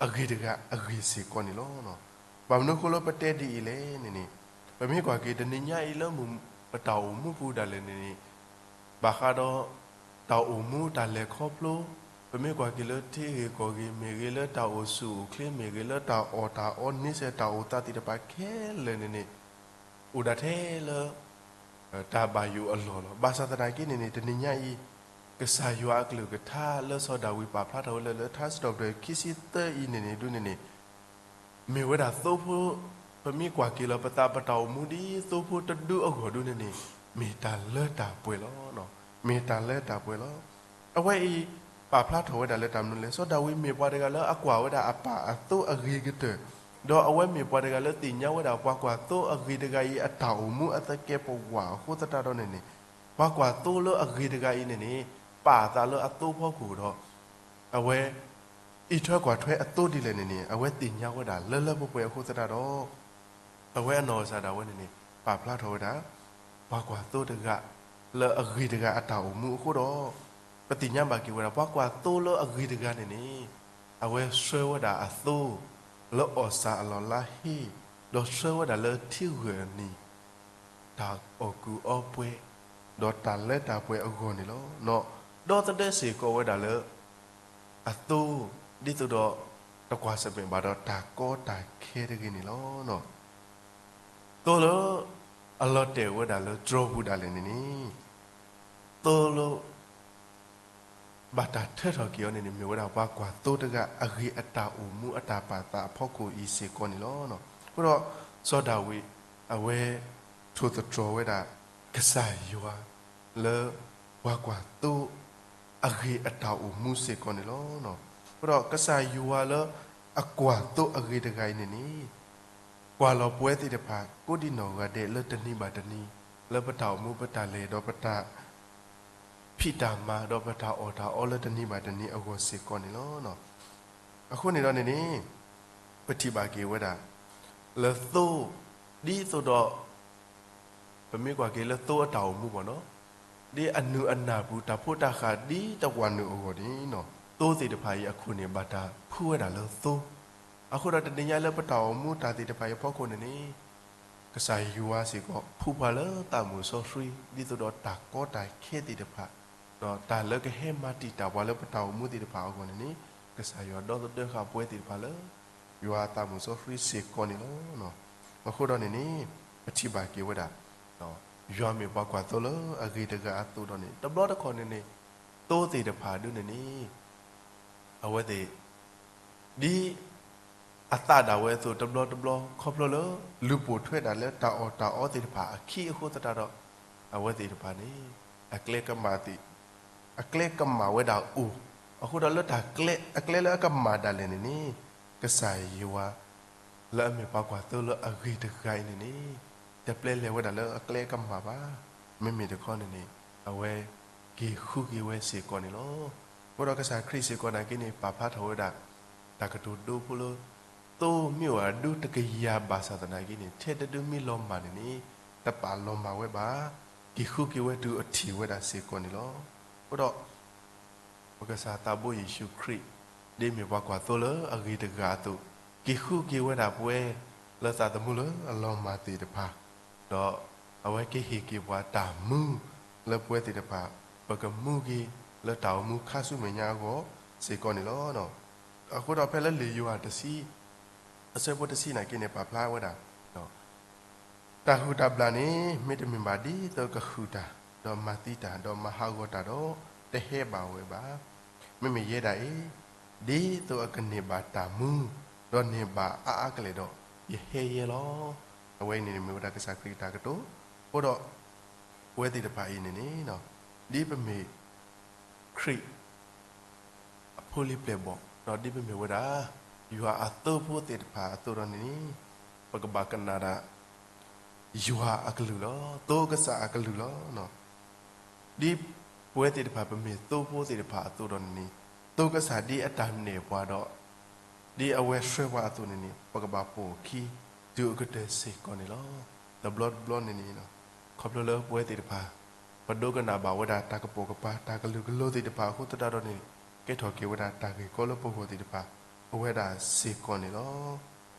အဂ့ၤတဂၤအဂ့ၢ်စ့ၢ်ကီးန့ၣ်လီၤ. ဘၣ်မနုၤအဃိလၢပတဲဒ်အံၤလဲၣ်န့ၣ်န့ၣ် ပမ့ၢ်ကွၢ်က့ၤတနံၤညါအံၤလၢမူ ပတၢ်အိၣ်မူပူၤဒၣ်လဲာ်န့ၣ်န့ၣ် ဘၣ်ဃးဒီး တၢ်အိၣ်မူတၢ်လဲၤခီဖျိ ပမ့ၢ်ကွၢ်က့ၤလၢထံဂ့ၢ်ကီၢ်ဂ့ၢ် မ့ၢ်ဂ့ၤလၢတၢ်အိၣ်ဆူၣ်အိၣ်ချ့ မ့ၢ်ဂ့ၤလၢတၢ်အီၣ်တၢ်အီ န့ဆၢၣ်တၢ်အိၣ်သးသ့ၣ်တဖၣ်ခဲလၢာ်န့ၣ်န့ၣ် အိၣ်ဒၣ်ထဲလၢ တၢ်ဘၣ်ယိၣ်အလီၢ်လီၤ. ဘၣ်ဆၣ်သနာ်က့န့ၣ်န့ၣ် တနံၤညါအံၤ ကစၢ်ယွၤအကလုၢ်ကထါလၢစီၤဒၤဝံးပာ်ဖျါထီၣ်ဝဲလၢ လၢထါစံးထီၣ်ပတြၢၤခံဆံသၢအံၤန့ၣ်န့ၣ်ဒုန့ၣ်န့ၣ် မ့ၢ်ဝဲဒၣ်သိဖိ ပမ့ၢ်ကွၢ်က့ၤလီၤပသးပတၢ်အိၣ်မူဒ်သိဖိတဒုအဂီၢ်ဒုန့ၣ်န့ၣ် မ့ၢ်တၢ်လၢတၢ်ပှဲၤလီၤ. မ့ၢ်တၢ်လၢတၢ်ပှဲၤလီၤ. အဝဲအံၤ ပာ်ဖျါထီၣ်ဝဲဒၣ်လၢတၢ်မနုၤလဲၣ်. စီၤဒၤဝံးမ့ၢ်ပှၤတဂၤလၢအကွၢ်ဝဲဒၣ်အပၢ်အသိအဂ့ၤကတၢၢ်, ဒီးအဝဲမ့ၢ်ပှၤတဂၤလၢသ့ၣ်ညါဝဲဒၣ် ပှၤကွၢ်သိအဂ့ၤတဂၤအံၤ အတၢ်အိၣ်မူအသကဲးပဝးအဃိသတးဒီးန့ၣ်န့ၣ် ပှၤကွၢ်သိလၢအဂ့ၤတဂၤအံၤန့ၣ်န့ၣ် ပာ်အသးလၢအသိဖီခိၣ်ဒီး အဝဲ အံးထွဲကွၢ်ထွဲအသိဒ်လဲၣ်န့ၣ်န့ၣ် အဝဲသ့ၣ်ညါဝဲဒၣ်လၢလၢပှဲၤပှဲၤအဃိသတးဒီး အဝဲအနီၢ်ကစၢ်ဒၣ်ဝဲန့ၣ်န့ၣ် ပာ်ဖျါထီၣ်ဝဲဒၣ် ပှၤကွၢ်သိတဂၤ လၢအဂ့ၤတဂၤအတၢ်အိၣ်မူအဃိဒီး ပသ့ၣ်ညါဘၣ်က့ၤဝဲဒၣ် ပှၤကွၢ်သိလၢအဂ့ၤတဂၤန့ၣ်န့ၣ် အဝဲဆှၢဝဲဒၣ်အသိ လၢအီၣ်စၢ်အလီၢ်လါဟ့ ဒီးဆှၢဝဲဒၣ်လၢထံဂၢၢ်အနံၤ တၢ်အီၣ်ကူၣ်အီပှဲၤ ဒီးတၢ်လၢတၢ်ပှဲၤအဂီၢ်န့ၣ်လီၤ. ဒီသဒၢစ့ၢ်ကီးဝဲဒၣ်လၢ အသိ ဒ်သိးဒီး တကွၢ်ဆၢၣ်မဲာ်ဘၣ်ဒီးတၢ်ကီတၢ်ခဲတဂ့ၤန့ၣ်လီၤ. သိလၢ အလီၤတဲာ်ဝဲဒၣ်လၢတြီၤပူၤဒၣ်လဲာ်န့ၣ်န့ၣ် သိလၢ ဘၣ်တၢ်ထၢထီၣ်က့ၤအီၤန့ၣ်န့ၣ် မ့ၢ်ဝဲဒၣ်ပှၤကွၢ်သိတဂၤ အဂ့ၤအတၢ်အိၣ်မူအတၢ်ပာ်သးအဖီခိၣ်အံၤစ့ၢ်ကီးန့ၣ်လီၤ. အဃိဒီး စီၤဒၤဝံး အဝဲ ထိၣ်သတြီၤဝဲဒၣ် ကစၢ်ယွၤ လၢ ပှၤကွၢ်သိ အဂ့ၤအတၢ်အိၣ်မူစ့ၢ်ကီးန့ၣ်လီၤ. အဃိဒီးကစၢ်ယွၤလၢ အကွၢ်သိအဂ့ၤတဂၤအံၤန့ၣ်န့ၣ် ကွၢ်လီၤပဝဲသ့ၣ်တဖၣ် ကိးဒံနီၢ်ဂၤဒဲးလၢတနံၤဘၣ်တနံၤ လၢပတၢ်အိၣ်မူပတၢ်လဲၤဒီးပတၢ် ဖံးတၢ်မၤဒီးပတၢ်အီၣ်တၢ်အီလၢတနံၤဘၣ်တနံၤအဂီၢ်စ့ၢ်ကီးန့ၣ်လီၤ. အဃိန့ၣ်ဒီးန့ၣ်န့ၣ် ပထံၣ်ဘၣ်က့ၤဝဲဒၣ် လၢသိ ဒ်သိးဒီး ပမ့ၢ်ကွၢ်က့ၤလၢသိအတၢ်အိၣ်မူဘၣ်နီၤ, ဒ်အနုာ်အနၢ်ပူၤ တၢ်ဖိတၢ်ဃၢ်ဒ်တဝာ်နုာ်အဂီၢ်န့ၣ်နီၤ, သိသ့ၣ်တဖၣ်အံၤအခိၣ်န့ၣ် ဘၣ်တၢ်ဖုဝဲဒၣ်လၢသိ. အဃိဒီးတနံၤညါလၢပတၢ်အိၣ်မူတၢ်သ့ၣ်တဖၣ်အံၤအဖီခိၣ်န့ၣ်န့ၣ် ကစၢ်ယွၤစ့ၢ်ကီး ဖုပှၤလၢသးမုာ်စီဆှံ ဒ်သိးဒီးတၢ်ကီတၢ်ခဲသ့ၣ်တဖၣ်, ဒီးတၢ်လၢကဟဲမၤတံာ်တာ်ပှၤလၢပတၢ်အိၣ်မူသ့ၣ်တဖၣ်အဂီၢ်န့ၣ်န့ၣ် ကစၢ်ယွၤဒီသဒၢဃာ်ပဝဲသ့ၣ်တဖၣ်လၢ ယွၤအသးမုာ်စီဆှံစ့ၢ်ကီးန့ၣ်လီၤ. အဃိဒီးန့ၣ်န့ၣ် ပထံၣ်ဘၣ်က့ၤဝဲဒၣ် ယွၤမ့ၢ်ပှၤကွၢ်သိလၢအဂ့ၤတဂၤအသိးဒီးန့ၣ် တဘျီတခီၣ်န့ၣ်န့ၣ် သိသ့ၣ်တဖၣ်ဒုန့ၣ်န့ၣ် အဝဲသ့ၣ် ဒ် အသးဒၣ်ဝဲအသိးတဘျီတဘျီ ခီဖျိလၢ လူၤပိာ်ထွဲဒၣ်လၢတၢ်အီၣ်တၢ်အီသ့ၣ်တဖၣ်အခံအဃိသတးဒီး အဝဲသ့ၣ်တဖၣ်န့ၣ် အကျဲကမၣ်သ့ၣ် အကျဲကမၣ်ဝဲဒၣ်အိၣ်, အဃိဒီးလၢတၢ်ကျဲ အကျဲလၢအကမၣ်ဒၣ်လဲာ်န့ၣ်န့ၣ် ကစၢ်ယွၤ လၢအမ့ၢ်ပှၤကွၢ်သိလၢအဂ့ၤတဂၤအံၤန့ၣ်န့ၣ် တပျဲလဲၤဝဲဒၣ်လၢအကျဲကမၣ်ဘၣ်. မ့မ့ၢ်တခီန့ၣ်န့ၣ် အဝဲက့ၤဃုက့ၤဝဲစ့ၢ်ကီးန့ၣ်လီၤ. အဃိဒီးကစၢ်ခရံာ်စ့ၢ်ကီးနာ်က့န့ၣ် ပာ်ဖျါထီၣ်ဝဲဒၣ် တၢ်ကတိၤဒိဖိလၢ သိမ့ၢ်အိၣ်အဒူတကယၤဘၣ်ဆၣ်သနာ်က့န့ၣ် ထဲတဒုမ့ၢ်လီၤမၢ်န့ၣ်န့ၣ် တပာ်လီၤမၢ်ဝဲဘၣ်, က့ၤဃုက့ၤဝဲတုၤအထံၣ်ဝဲဒၣ်စ့ၢ်ကီးန့ၣ်လီၤ. အဃိဒီး ပကစၢ်သးဘိယ့ၣ်ၡူးခရံာ် ဒ်မ့ၢ်ပှၤကွၢ်သိလၢအဂ့ၤတဂၤအသိး, က့ၤဃုက့ၤဝဲဒၣ်ပဝဲ လၢသးသမူလၢအလီၤမၢ်သ့ၣ်တဖၣ်, ဒီးအဝဲကဟ့ၣ်က့ၤပှၤတၢ်မူလၢပဝဲသ့ၣ်တဖၣ် ပကမူက့ၤလၢတၢ်အိၣ်မူခါဆူမဲာ်ညါအဂီၢ်စ့ၢ်ကီးန့ၣ်လီၤ. အဃိဒီးဖဲလၢလံာ်ယိၤဟၣ်တဆံ အဆၢဖိတဆံနာ်က့န့ၣ် ပာ်ဖျါဝဲဒၣ် တၢ်ဟုၣ်တၢ်ဘျၣ်န့ၣ် မ့တမ့ၢ်ဘၣ်ဒ်သိးကဟုၣ်တၢ်, ဒီးမၤသံတၢ်, ဒီးမၤဟးဂီၤတၢ်ဒီး တဟဲဘၣ်ဝဲဘၣ်. မ့မ့ၢ်ယဲဒၣ်အံၤ, ဒ်သိးအကန့ၢ်ဘၣ်တၢ်မူ, ဒီးန့ၢ်ဘၣ်အါအါကလဲာ်ဒီး ယဟဲယဲလီၤ. အဝဲအံၤန့ၣ်မ့ၢ်ဝဲဒၣ်ကစၢ်ခရံာ်အတၢ်ကတိၤ. အဃိဒီး ပဝဲသ့ၣ်တဖၣ်အံၤန့ၣ်န့ၣ် ဒ်ပမ့ၢ် ခရံာ် အဖိလံၤပျဲၢ်ဘီၣ်, ဒီးဒ်ပမ့ၢ်ဝဲဒၣ် ယွၤအသိဖိသ့ၣ်တဖၣ်အသိးဒီးန့ၣ်န့ၣ် ပကဘၣ်ကနၣ်ဒၣ် ယွၤအကလုၢ်လီၤ. သိကစၢ်အကလုၢ်လီၤ. ဒ်ပဝဲသ့ၣ်တဖၣ်ပမ့ၢ်သိဖိသ့ၣ်တဖၣ်အသိးဒီးန့ၣ်န့ၣ် သိကစၢ်ဒ်အတၢ်နဲၣ်ပှၤဒီး ဒ်အဝဲဆှၢပှၤအသိးန့ၣ်န့ၣ် ပကဘၣ်ပိာ်အခံ တုၤအကတၢၢ်စ့ၢ်ကီးန့ၣ်လီၤ. တဘျီတဘျီန့ၣ်န့ၣ် ခီဖျိလၢပဝဲသ့ၣ်တဖၣ် ပဒိကနၣ်ဘၣ်ဝဲဒၣ်တၢ်ကပိာ်ကပၤ တၢ်ကလုာ်ကလိသ့ၣ်တဖၣ်အဃိသတးဒီးန့ၣ် ကဲထီၣ်က့ၤဝဲဒၣ်တၢ်ဂ့ၢ်ကီလၢပဂီၢ်သ့ၣ်တဖၣ် အဝဲဒၣ်စ့ၢ်ကီးန့ၣ်လီၤ.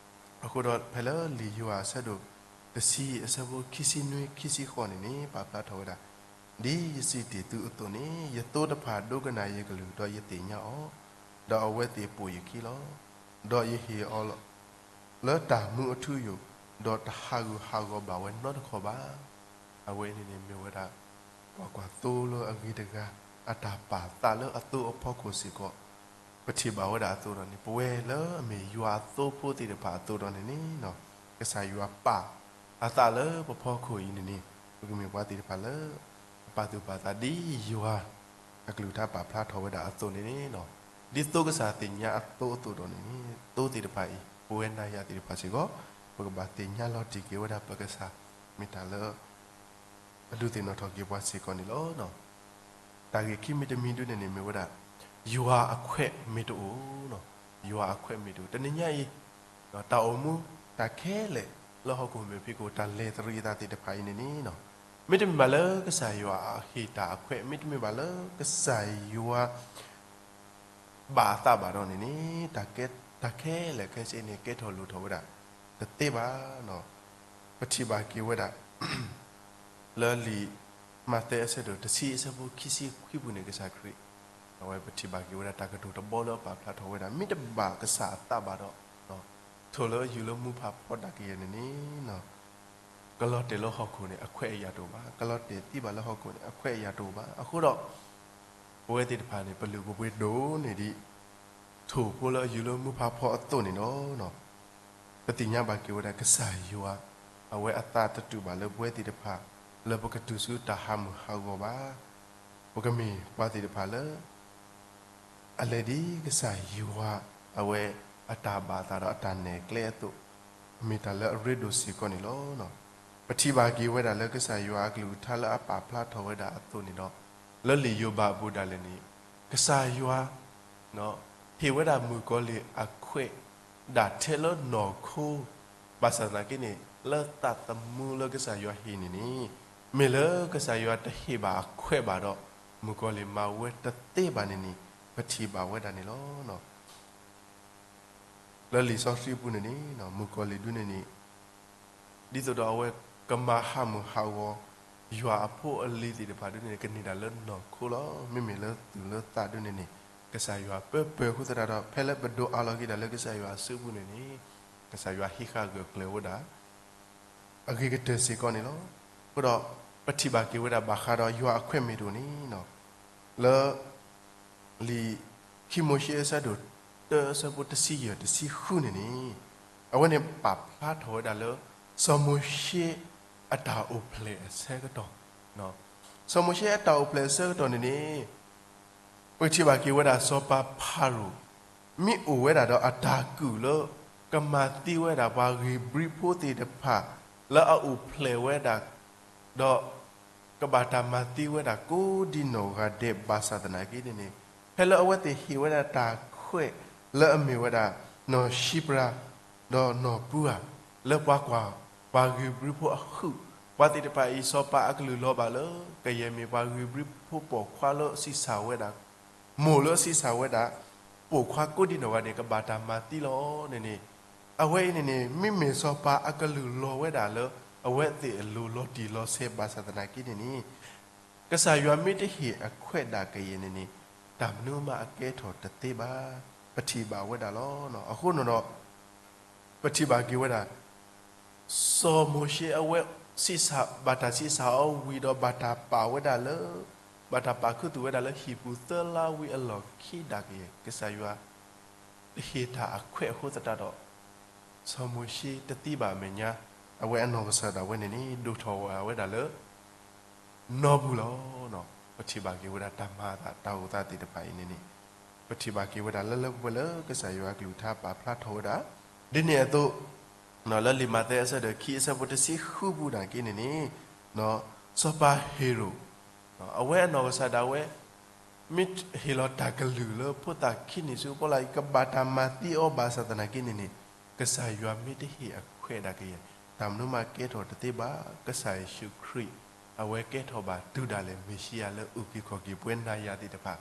အဃိဒီးဖဲလၢလံာ်ယိၤဟၣ်အဆၢဒိၣ်တဆံ အဆၢဖိခံဆံနွံ ခံဆံဃိးန့ၣ်န့ၣ် ပာ်ဖျါထီၣ်ဝဲဒၣ် ဒ်ယစံးတ့ၢ်သုအသိးန့ၣ် ယသိတဖၣ်ဒိကနၣ်ယကလုၢ် ဒီးယသ့ၣ်ညါအီၤ, ဒီးအဝဲသ့ၣ်ပိာ်ယခံလီၤ. ဒီးယဟ့ၣ်အီၤလီၤ လၢတၢ်မူအထူအယိာ်, ဒီးတဟးဂူာ်ဟးဂီၤဘၣ်ဝဲနီတခီဘၣ်. အဝဲန့ၣ်န့ၣ်မ့ၢ်ဝဲဒၣ် ပှၤကွၢ်သိလၢအဂ့ၤတဂၤ အတၢ်ပာ်သးလၢအသိအဖီခိၣ်စ့ၢ်ကီး ပထံၣ်ဘၣ်ဝဲဒၣ်အသိးဒီးန့ၣ် ပဝဲလၢအမ့ၢ်ယွၤအသိဖိသ့ၣ်တဖၣ်အသိးဒီးန့ၣ်န့ၣ် ကစၢ်ယွၤပာ်အသးလၢပဖီခိၣ်အံၤန့ၣ်န့ၣ် ပကမ့ၢ်ပှၤသ့ၣ်တဖၣ်လၢ အပာ်သူၣ်ပာ်သးဒ်ယွၤအကလုၢ်ကထါပာ်ဖျါထီၣ်ဝဲဒၣ်အသိးန့ၣ်န့ၣ် ဒ်သိကစၢ်သ့ၣ်ညါအသိအသိးဒီးန့ၣ်န့ၣ် သိသ့ၣ်တဖၣ်အံၤ ပဝဲနၤယၤသ့ၣ်တဖၣ်စ့ၢ်ကီး ပကဘၣ်သ့ၣ်ညါလီၤတံၢ်က့ၤဝဲဒၣ်ပကစၢ် မ့ၢ်တၢ်လၢ အဒုးသ့ၣ်နီၣ်ထီၣ်က့ၤပှၤစ့ၢ်ကီးန့ၣ်လီၤ. တၢ်ဂ့ၢ်ခံမံၤတမံၤဒုန့ၣ်န့ၣ်မ့ၢ်ဝဲဒၣ် ယွၤအခွဲးမ့ၢ်တအိၣ်, ယွၤအခွဲးမ့ၢ်တအိၣ် တနံၤညါအံၤ တၢ်အိၣ်မူ တၢ်ခဲလၢာ်လၢဟီၣ်ခိၣ်မဲာ်ဖံးခိၣ် တၢ်လဲၤသရံးအသးသ့ၣ်တဖၣ်အံၤန့ၣ်န့ၣ် မ့တမ့ၢ်ဘၣ်လၢကစၢ်ယွၤအဟ့ၣ်တၢ်အခွဲး မ့တမ့ၢ်ဘၣ်လၢကစၢ်ယွၤ ဘၣ်အသးဘၣ်ဒီးန့ၣ်န့ၣ် တၢ်ခဲလၢာ်ခဲဆ့န့ၣ် ကဲထီၣ်လိၣ်ထီၣ်ဝဲဒၣ် တသ့ဘၣ်. ပထံၣ်ဘၣ်က့ၤဝဲဒၣ် လၢလံာ်မးသဲအဆၢဒိၣ်တဆံအဆၢဖိခံဆံခွံပူၤန့ၣ် ကစၢ်ခရံာ် အဝဲပထံၣ်ဘၣ်က့ၤဝဲဒၣ်တၢ်ကတိၤတဘီလၢအပာ်ဖျါထီၣ်ဝဲဒၣ် မ့ၢ်တဘၣ်ကစၢ်အသးဘၣ်ဒီး ထိၣ်လၢအယူၤလၢမူဖးဖီဒၣ်ကယဲၢ်န့ၣ်န့ၣ် ကလီၤတဲာ်လၢဟီၣ်ခိၣ်န့ၣ် အခွဲးအယာ်တအိၣ်ဘၣ်, ကလီၤတဲာ်သံဘၣ်လၢဟီၣ်ခိၣ်န့ၣ် အခွဲးအယာ်တအိၣ်ဘၣ်. အဃိဒီး ပဝဲသ့ၣ်တဖၣ်န့ၣ် ပလုၢ်ပပှ့ၤဒိၣ်န့ၢ်ဒံး ထိၣ်ဖိလၢအယူၤလၢမူဖးဖီအသိးန့ၣ်လီၤ. ပသ့ၣ်ညါဘၣ်က့ၤဝဲဒၣ်ကစၢ်ယွၤ အဝဲအသးတတူာ်ဘၣ်လၢပဝဲသ့ၣ်တဖၣ် လၢပကတုၤဆူတၢ်ဟးမုၢ်ဟးဂီၤဘၣ်. ပကမ့ၢ်ပှၤသ့ၣ်တဖၣ်လၢ အလဲၤဒ်ကစၢ်ယွၤ အဝဲအတၢ်ဘၣ်အသးဒီးအတၢ်နဲၣ်ကျဲအသိး မ့ၢ်တၢ်လၢအရ့ဒိၣ်စ့ၢ်ကီးန့ၣ်လီၤ. ပထံၣ်ဘၣ်က့ၤဝဲဒၣ်လၢကစၢ်ယွၤအကလုၢ်ကထါလၢအပာ်ဖျါထီၣ်ဝဲဒၣ်အသိးန့ၣ်ဒီး လၢလံာ်ယိၤဘးအပူၤဒၣ်လဲာ်န့ၣ် ကစၢ်ယွၤ ဟ့ၣ်ဝဲဒၣ်မုၣ်ကီၤလံၢ်အခွဲး ဒၣ်ထဲလၢနီၢ်ခိ ဘၣ်ဆၣ်သနာ်က့န့ၣ် လၢသးသမူလၢကစၢ်ယွၤဟ့ၣ်န့ၣ်န့ၣ် မ့ၢ်လၢကစၢ်ယွၤတဟ့ၣ်ဘၣ်အခွဲးဘၣ်ဒီး မုၣ်ကီၤလံၢ်မၤဝဲတသ့ဘၣ်န့ၣ်န့ၣ် ပထံၣ်ဘၣ်ဝဲဒၣ်န့ၣ်လီၤ. လၢလံာ်စီဆှံပူၤန့ၣ်န့ၣ် မုၣ်ကီၤလံၢ်ဒုန့ၣ်န့ၣ် ဒ်သိးဒီးအဝဲကမၤဟးမုၢ်ဟးဂီၤ ယွၤအဖိအလံၤသ့ၣ်တဖၣ်ဒုန့ၣ် ကန့ၢ်တၢ်လၢနီၢ်ခိလီၤ. မ့မ့ၢ်လၢသူၣ်လၢသးဒုန့ၣ်န့ၣ် ကစၢ်ယွၤပၢပၢၤအဃိသတးဒီး ဖဲလၢပဒိးအးလီၤက့ၤဒၣ်လၢကစၢ်ယွၤအစုပူၤန့ၣ်န့ၣ် ကစၢ်ယွၤဟံးဃာ်ဂၢၢ်ကျၢၤဝဲဒၣ် အဂ့ၤကတၢၢ်စ့ၢ်ကီးန့ၣ်လီၤ. အဃိဒီး ပထံၣ်ဘၣ်က့ၤဝဲဒၣ်ဘၣ်ဃးဒီးယွၤအခွဲးမ့ၢ်တအိၣ်န့ၣ် လၢ လံာ်ခံမိၤၡ့အဆၢဒိၣ်တၢအဆၢဖိတဆံယဲၢ်တဆံဃုန့ၣ်န့ၣ် အဝဲန့ၣ်ပာ်ဖျါထီၣ်ဝဲဒၣ်လၢ စီၤမိၤၡ့အတၢ်အိၣ်ဖျဲၣ်အဆၢကတီၢ်, စီၤမိၤၡ့အတၢ်အိၣ်ဖျဲၣ်အဆၢကတီၢ်န့ၣ်န့ၣ် ပထံၣ်ဘၣ်က့ၤဝဲဒၣ်စီၤပၤဖၤရိၤ မ့ၢ်အိၣ်ဝဲဒၣ်ဒီးအတၢ်ကုၢ်လၢ ကမၤသံဝဲဒၣ်ပှၤဧ့ၤဘြံၤဖိသ့ၣ်တဖၣ် လၢအအိၣ်ဖျဲၣ်ဝဲဒၣ် ဒီး ကဘၣ်တၢ်မၤသံဝဲဒၣ်ကိးဒံနီၢ်ဂၤဒဲးဘၣ်ဆၣ်သနာ်က့န့ၣ်န့ၣ်, ဖဲလၢအဝဲသ့ၣ်ဟ့ၣ်ဝဲဒၣ်တၢ်ခွဲးလၢအမ့ၢ်ဝဲဒၣ် နီၢ်ၡံပြၤ ဒီးနီၢ်ပူဧၤ လၢပှၤကွၢ် ပှၤဧ့ၤဘြံၤဖိအဟုၣ်, ပှၤသ့ၣ်တဖၣ်အံၤ စီၤပၤအကလုၢ်လီၤဘၣ်လၢ ကယဲၢ်မ့ၢ်ပှၤဧ့ၤဘြံၤဖိပိာ်ခွါလၢဆံးစၢ်ဝဲဒၣ် မိၢ်လၢဆံးစၢ်ဝဲဒၣ် ပိာ်ခွါကိးဒံနီၢ်ဂၤန့ၣ် ကဘၣ်တၢ်မၤသံလီၤန့ၣ်န့ၣ်, အဝဲအံၤန့ၣ်န့ၣ် မ့မ့ၢ်စီၤပၤအကလုၢ်လီၤဝဲဒၣ်လၢ အဝဲသ့ၣ်အလိၤလီၤတံၢ်လီၤဆဲးဘၣ်ဆၣ်သနာ်က့န့ၣ်န့ၣ်, ကစၢ်ယွၤမ့ၢ်တဟ့ၣ်အခွဲးဒၣ်ကယဲၢ်န့ၣ်န့ၣ်, တၢ်မနုၤမးအကဲထီၣ်တသ့ဘၣ်, ပထံၣ်ဘၣ်ဝဲဒၣ်လီၤ. အဃိန့ၣ်ဒီး ပထံၣ်ဘၣ်က့ၤဝဲဒၣ် စီၤမိၤၡ့အဝဲ ဆံးစၢ် ဘၣ်တၢ်ဆံးစၢ်အီၤဝံၤဒီးဘၣ်တၢ်ပာ်ဝဲဒၣ်လၢ ဘၣ်တၢ်ပာ်ခူသူၣ်ဝဲဒၣ်လၢဟံၣ်ပူၤသၢလါဝံၤအလီၢ်ခံဒၣ်ကယဲၢ် ကစၢ်ယွၤ တဟ့ၣ်တၢ်အခွဲးအဃိသတးဒီး စီၤမိၤၡ့တသံဘၣ်အမဲာ်ညါ, အဝဲအနီၢ်ကစၢ်ဒၣ်ဝဲန့ၣ်န့ၣ် ဒိၣ်ထီၣ်ဝဲဒၣ်လၢ နီပူၤလီၤ. ပထံၣ်ဘၣ်က့ၤဝဲဒၣ်တၢ်မၤအသးတၢ်အိၣ်သးသ့ၣ်တဖၣ်အံၤန့ၣ်န့ၣ်, ပထံၣ်ဘၣ်က့ၤဝဲဒၣ်လၢလၢပှဲၤပှဲၤလၢကစၢ်ယွၤအကလုၢ်ကထါပာ်ဖျါထီၣ်ဝဲဒၣ်, ဒ်န့ၣ်အသိး လၢလံာ်မးသဲအဆၢဒိၣ်ခံအဆၢဖိတဆံဃုပူၤနာ်က့န့ၣ်န့ၣ်, စီၤပၤဟ့ၤရိာ် အဝဲအနီၢ်ကစၢ်ဒၣ်ဝဲ မ့ၢ်ဟ့ၣ်လီၤတၢ်ကလုၢ်လၢဖိသၣ်ခံနံၣ်ဆူအဖီလာ်အံၤ ကဘၣ်တၢ်မၤသံအီၤဘၣ်ဆၣ်သနာ်က့န့ၣ်န့ၣ်, ကစၢ်ယွၤမ့ၢ်တဟ့ၣ်အခွဲးဒၣ်ကယဲၢ် တၢ်မနုၤမးကဲထီၣ်တသ့ဘၣ်. ကစၢ်ယ့ၣ်ၡူးခရံာ် အဝဲကဲထီၣ်ဘၣ်တုၤဒၣ်လဲာ်မ့ၣ်ၡံအၤလၢအုၣ်က့ၤခီၣ်က့ၤပဝဲနၤယၤသ့ၣ်တဖၣ်,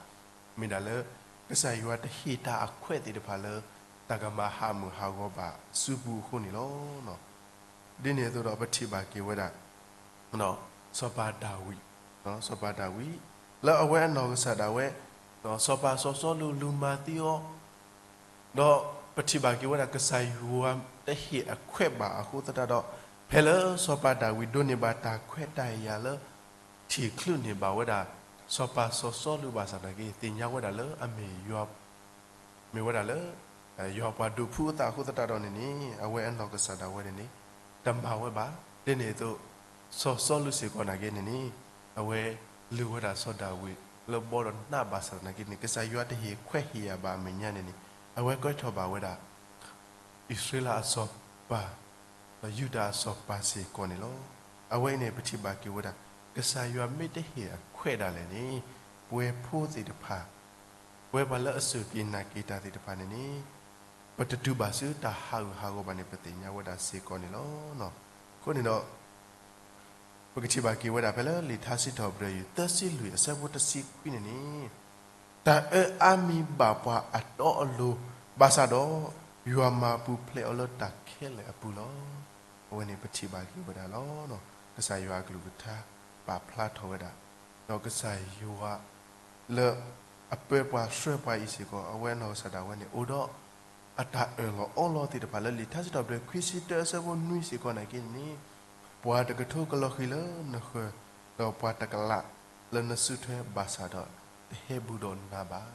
မ့ၢ်ဒၣ်လၢ ကစၢ်ယွၤတဟ့ၣ်တၢ်အခွဲးသ့ၣ်တဖၣ်လၢ တၢ်ကမၤဟးမုၢ်ဟးဂီၤဘၣ်ဆူပူၤအဃိန့ၣ်လီၤ. ဒ်န့ၣ်အသိးဒီးပထံၣ်ဘၣ်က့ၤဝဲဒၣ် စီၤပၤဒၤဝံး, စီၤပၤဒၤဝံး လၢအဝဲအနီၢ်ကစၢ်ဒၣ်ဝဲ စီၤပၤစီၤစီလူးလူၤမၤသံအီၤ, ဒီးပထံၣ်ဘၣ်က့ၤဝဲဒၣ်ကစၢ်ယွၤတဟ့ၣ်အခွဲးဘၣ်အဃိသတးဒီး, ဖဲလၢစီၤပၤဒၤဝံးဒိးန့ၢ်ဘၣ်တၢ်ခွဲးတၢ်ယာ်လၢ ထံၣ်ချုးန့ၢ်ဘၣ်ဝဲဒၣ် စီၤပၤစီၤစီလူးဘၣ်ဆၣ်သနာ်က့ သ့ၣ်ညါဝဲဒၣ်လၢအမ့ၢ်ယွၤ မ့ၢ်ဝဲဒၣ်လၢ ယွၤပှၤဒုးဖှူအသးအဃိသတးဒီးန့ၣ်န့ၣ် အဝဲအနီၢ်ကစၢ်ဒၣ်ဝဲန့ၣ်န့ၣ် တမၤဝဲဘၣ်. ဒ်န့ၣ်အသိး စီၤစီလူးစ့ၢ်ကီးနာ်က့န့ၣ်န့ၣ် အဝဲလုၢ်ဝဲဒၣ်စီၤဒၤဝံးလၢဘီဒီးနးဘၣ်ဆၣ်သနာ်က့န့ၣ် ကစၢ်ယွၤတဟ့ၣ်ခွဲးဟ့ၣ်ယာ်ဘၣ်အမဲာ်ညါန့ၣ်န့ၣ် အဝဲကဲထီၣ်ဘၣ်ဝဲဒၣ် အံၣ်စရ့လးအစီၤပၤ ဒီးယူဒၤအစီၤပၤစ့ၢ်ကီးန့ၣ်လီၤ. အဝဲအံၤန့ၣ် ပထံၣ်ဘၣ်က့ၤဝဲဒၣ် ကစၢ်ယွၤမ့ၢ်တဟ့ၣ်အခွဲးဒၣ်လဲာ်န့ၣ် ပဝဲဖိသ့ၣ်တဖၣ် ပဝဲပှၤလၢအစူၢ်က့ၤနာ်က့ၤတၢ်သ့ၣ်တဖၣ်န့ၣ်န့ၣ် ပတတုၤဘၣ်ဆူတၢ်ဟးဂူာ်ဟးဂီၤဘၣ်န့ၣ် ပသ့ၣ်ညါဝဲဒၣ်စ့ၢ်ကီးန့ၣ်လီၤ. အဃိန့ၣ်ဒီး ပကထံၣ်ဘၣ်က့ၤဝဲဒၣ်ဖဲလၢလံာ်ထါစံးထီၣ်ပတြၢၤ ယူၢ်သၢဆံလွံၢ်အဆၢဖိတဆံခွံန့ၣ်န့ၣ် တၢ်အၢအါမံၤဘၣ်ပှၤအတီအလိၤ, ဘၣ်ဆၣ်ဒီး ယွၤမၤပူၤဖျဲးအီၤလၢတၢ်ခဲလၢာ်အပူၤလီၤ. အဝဲန့ၣ်ပထံၣ်ဘၣ်က့ၤဝဲဒၣ်လီၤ. ကစၢ်ယွၤအကလုၢ်ကထါပာ်ဖျါထီၣ်ဝဲဒၣ်, ဒီးကစၢ်ယွၤလၢအပၢပှၤဆှၢပှၤအံၤစ့ၢ်ကီး အဝဲအနီၢ်ကစၢ်ဒၣ်ဝဲန့ၣ် အိၣ်ဒီးအတၢ်အၢၣ်လီၤအီလီၤသ့ၣ်တဖၣ် လၢလံာ်ထါစံးထီၣ်ပတြၢၤ ခွံဆံတၢအဆၢဖိနွံစ့ၢ်ကီးနာ်က့န့ၣ် ပှၤတကထိကလီၤဃံၤလၢနဃၢၤ, ဒီးပှၤတကလးလၢနစုထွဲဘၣ်ဆၣ်ဒီး တဟဲဘူးဒီးနၤဘၣ်.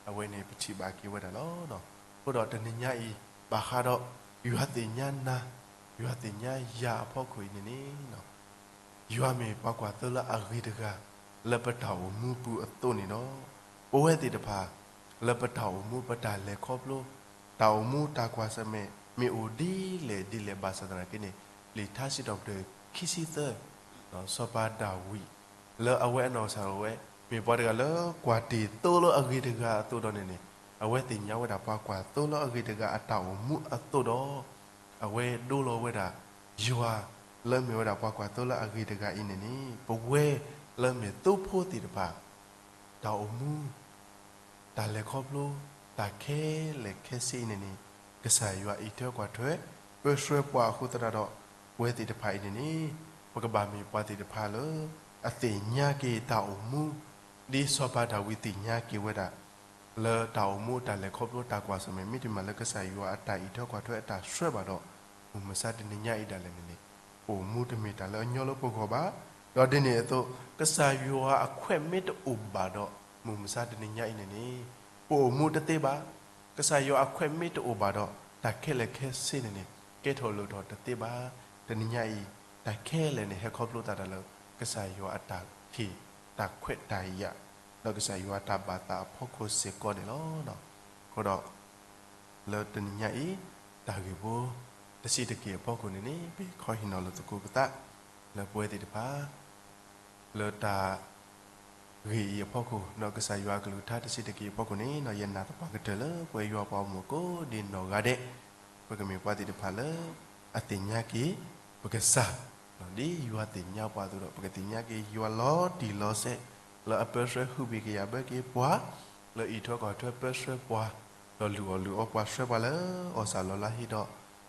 အဝဲန့ၣ်ပထံၣ်ဘၣ်က့ၤဝဲဒၣ်လီၤ. အဃိဒီးတနံၤညါအံၤ ဘၣ်ဃးဒီး ယွၤသ့ၣ်ညါနၤ, ယွၤသ့ၣ်ညါယၤအဖီခိၣ်အံၤန့ၣ်န့ၣ် ယွၤမ့ၢ်ပှၤကွၢ်သိလၢအဂ့ၤတဂၤ လၢပတၢ်အိၣ်မူပူၤအသိးန့ၣ်ဒီး ပဝဲသ့ၣ်တဖၣ် လၢပတၢ်အိၣ်မူပတၢ်လဲၤခီဖျိ တၢ်အိၣ်မူတၢ်ကွၢ်ဆၢၣ်မဲာ် မ့ၢ်အိၣ်ဒ်လဲၣ်ဒ်လဲၣ်ဘၣ်ဆၣ်သနာ်က့န့ၣ် လံာ်ထါစံးထီၣ်ပတြၢၤခံဆံသၢ စီၤပၤဒၤဝံး လၢအဝဲအနီၢ်ကစၢ်ဒၣ်ဝဲ မ့ၢ်ပှၤတဂၤလၢကွၢ်တ့ၢ်သိလၢအဂ့ၤတဂၤအသိးဒီးန့ၣ်န့ၣ် အဝဲသ့ၣ်ညါဝဲဒၣ်ပှၤကွၢ်သိလၢအဂ့ၤတဂၤအတၢ်အိၣ်မူအသိးဒီး အဝဲဒိလီၤဝဲဒၣ် ယွၤလၢမ့ၢ်ဝဲဒၣ်ပှၤကွၢ်သိလၢအဂ့ၤတဂၤအံၤန့ၣ်န့ၣ် ပဝဲလၢမ့ၢ်သိဖိသ့ၣ်တဖၣ် တၢ်အိၣ်မူ တၢ်လဲၤခီဖျိ တၢ်ခဲလၢာ်ခဲဆ့အံၤန့ၣ်န့ၣ် ကစၢ်ယွၤအံးထွဲကွၢ်ထွဲ ပၢဆှၢပှၤအဃိသတးဒီး ပဝဲသ့ၣ်တဖၣ်အံၤန့ၣ်န့ၣ် ပကဘၣ်မ့ၢ်ပှၤသ့ၣ်တဖၣ်လၢ အသ့ၣ်ညါက့ၤတၢ်အိၣ်မူ ဒ်စီၤပၤဒၤဝံးသ့ၣ်ညါက့ၤဝဲဒၣ် လၢတၢ်အိၣ်မူတၢ်လဲၤခီဖျိတၢ်ကွၢ်ဆၢၣ်မဲာ် မ့တမ့ၢ်လၢကစၢ်ယွၤအတၢ်အံးထွဲကွၢ်ထွဲအတၢ်ဆှၢဘၣ်ဒီး မုၢ်မဆါတနံၤညါအံၤဒၣ်လဲာ်န့ၣ်န့ၣ် ပအိၣ်မူတမ့ၢ်တၢ်လၢအညီလၢပဂီၢ်ဘၣ်. ဒီးဒ်န့ၣ်အသိး ကစၢ်ယွၤအခွဲးမ့ၢ်တအိၣ်ဘၣ်ဒီး မုၢ်မဆါတနံၤညါအံၤန့ၣ်န့ၣ် ပအိၣ်မူတသ့ဘၣ်. ကစၢ်ယွၤအခွဲးမ့ၢ်တအိၣ်ဘၣ်ဒီး တၢ်ခဲလၢာ်ခဲဆ့န့ၣ်န့ၣ် ကဲထီၣ်လိၣ်ထီၣ်တသ့ဘၣ်. တနံၤညါအံၤ တၢ်ခဲလၢာ်န့ၣ် ဟဲခီဖျိသတးဒီးလၢ ကစၢ်ယွၤအတၢ်ဟ့ၣ် တၢ်ခွဲးတၢ်ယာ် ဒီးကစၢ်ယွၤအတၢ်ဘၣ်သးအဖီခိၣ်စ့ၢ်ကီးန့ၣ်လီၤ. အဃိဒီး လၢတနံၤညါအံၤ တၢ်ဂ့ၢ်ဖိ တဆံးတက့ၢ်အဖီခိၣ်န့ၣ်န့ၣ် ပဟ့ၣ်ခီဟ့ၣ်နီၤလိာ်သကိးပသး လၢပဝဲသ့ၣ်တဖၣ် လၢတၢ်ဂ့ၢ်အံၤအဖီခိၣ် ဒီးကစၢ်ယွၤအကလုၢ်ကထါတဆံးတက့ၢ်အဖီခိၣ်န့ၣ် ယနာ်သပှၢ်ကတၢၢ်လၢပဝဲယွၤပှၤဂီၢ်မုၢ်ကိးဒ်နီၢ်ဂၤဒဲး ပကမ့ၢ်ပှၤသ့ၣ်တဖၣ်လၢ အသ့ၣ်ညါက့ၤ ပကစၢ် ဒ်ယွၤသ့ၣ်ညါပှၤအသိးဒီး ပကသ့ၣ်ညါက့ၤယွၤလီၤတံၢ်လီၤဆဲး လၢအပၢဆှၢဟူးဘ့ၣ်ကယာ်ဘၢက့ၤပှၤ လၢအံးထွဲကွၢ်ထွဲပၢဆှၢပှၤ ဒီးလုၢ်အီၣ်လုၢ်အီပှၤ ဆှၢပှၤလၢအီၣ်စၢ်လီၤလးဟံၣ်ဒီး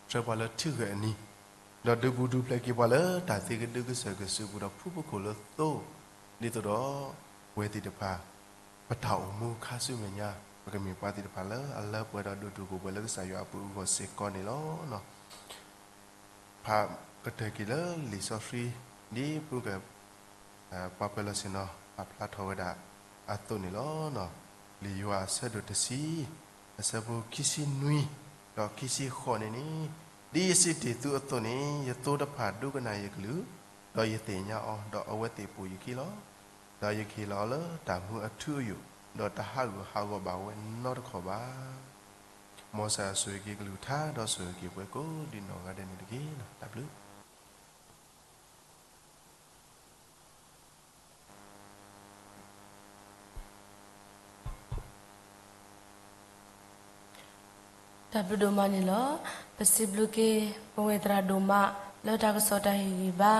ဆှၢပှၤလၢထံဂၢၢ်အနံၤ ဒီးဒုးဘူးဒုးဖျဲးက့ၤပှၤလၢတၢ်သ့ကဒုကစၢၢ်ကစုပူၤဒီးဖုၣ်ဖုၣ်ခိၣ်လၢသိ ဒ်သိးဒီး ပဝဲသ့ၣ်တဖၣ် ပတၢ်အိၣ်မူခါဆူမဲာ်ညါ ပကမ့ၢ်ပှၤသ့ၣ်တဖၣ်လၢအလၢပှဲၤဒီးဒိၣ်တုာ်ခိၣ်ပှဲၤလၢကစၢ်ယွၤအပူၤအဂီၢ်စ့ၢ်ကီးန့ၣ်လီၤ. ဖးကတၢၢ်က့ၤလၢလံာ်စီဆှံ ဒ်ပူက ပှၤပၢၤလီၢ်ဆ့ၣ်နီၤ ပာ်ဖျါထီၣ်ဝဲဒၣ်အသိးန့ၣ်လီၤ. လံာ်ယိၤဟၣ်အဆၢဒိၣ်တဆံ အဆၢဖိခံဆံနွံ ဒီးခံဆံဃိးန့ၣ်န့ၣ်, ဒ်ယစံးတ့ၢ်သုအသိးန့ၣ်, ယသိတဖၣ်ဒိကနၣ်ယကလုၢ်, ဒီးယသ့ၣ်ညါအီၤ, ဒီးအဝဲသ့ၣ်ပိာ်ယခံလီၤ. ဒီးယကဟ့ၣ်လီၤအီၤလၢတၢ်မူအထူအယိာ်, ဒီးတဟးဂူာ်ဟးဂီၤဘၣ်ဝဲနီတခီၣ်ဘၣ်. မ်ကစၢ်ယွၤဆိၣ်ဂ့ၤက့ၤကလုၢ်ကထါ ဒီးဆိၣ်ဂ့ၤက့ၤပှၤကိးဒ်နီၢ်ဂၤဒဲးန့ၣ်တက့ၢ်. တၢ်ဘျုး တၢ်ဘျုးဒိၣ်မးန့ၣ်လီၤ. ပစံးဘျုးက့ၤ ပဝဲသရၣ်ဒိၣ်မး လၢတၢ်ကစီၣ်တၢ်ဟ့ၣ်ဂံၢ်ဘါ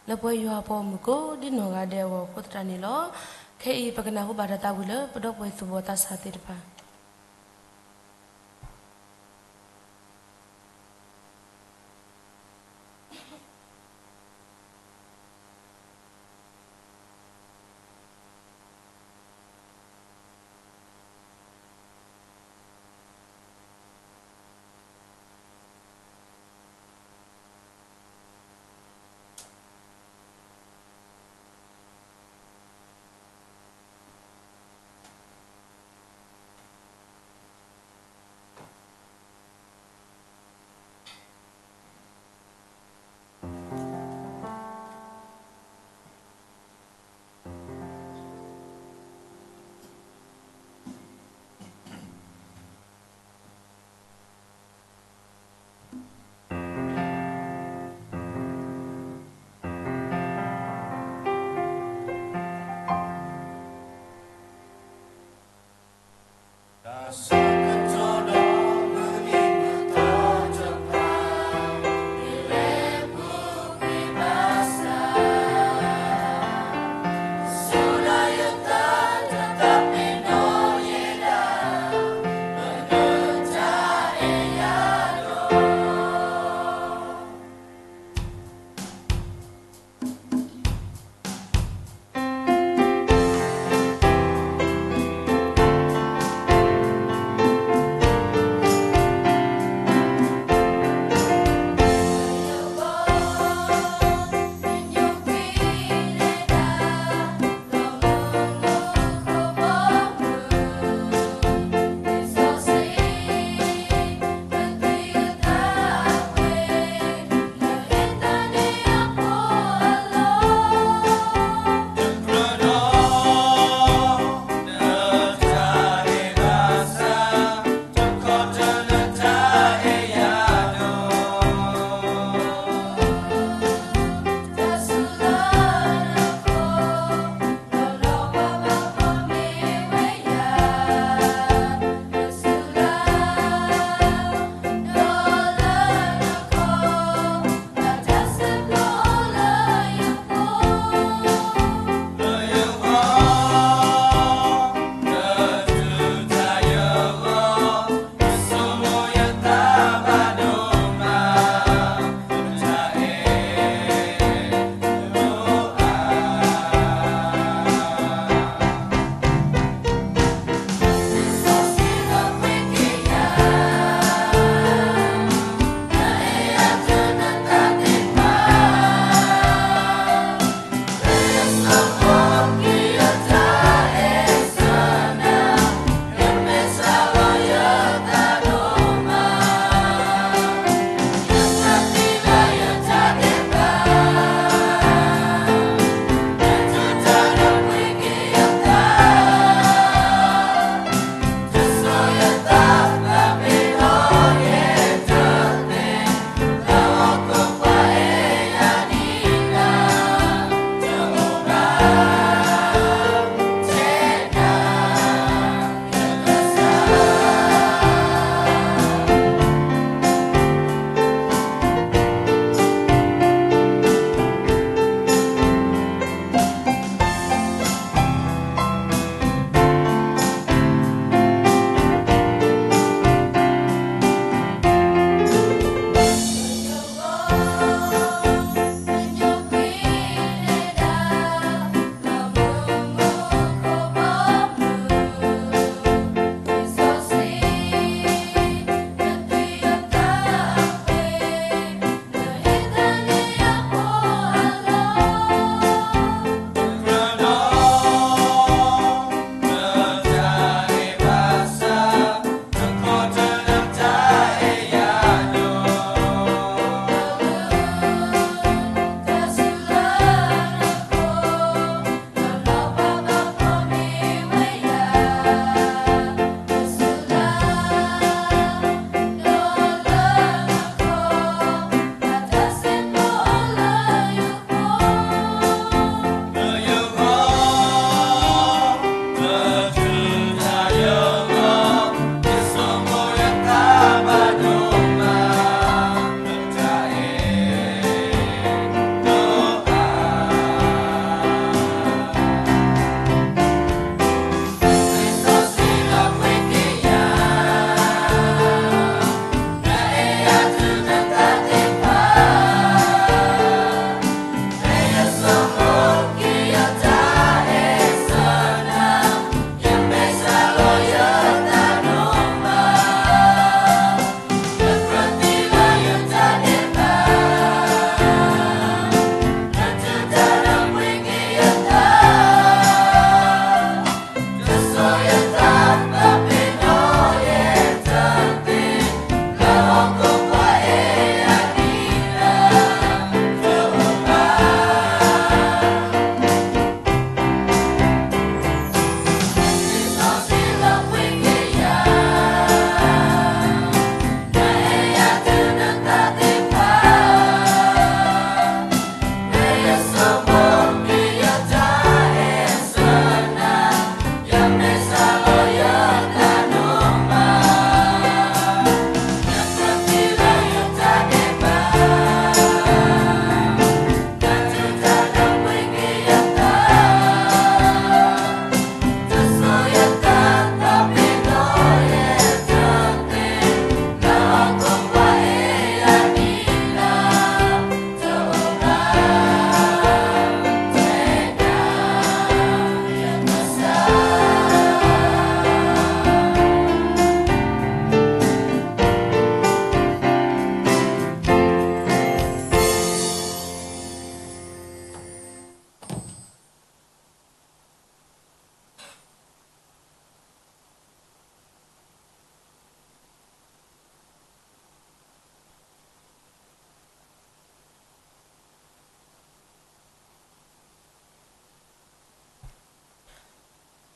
လၢပဝဲယွၤအပှၤဂီၢ်မုၢ်ကိးဒ်နီၢ်ဂၤဒဲးအဂီၢ်အဃိသတးန့ၣ်လီၤ. ခဲအံၤပကနၢ်ဟူဘၣ်တၢ်သးဝံၣ်လၢပဒီပုၢ်ဝဲၢ်သူၣ်ဘီၣ်သးစၢ်သ့ၣ်တဖၣ်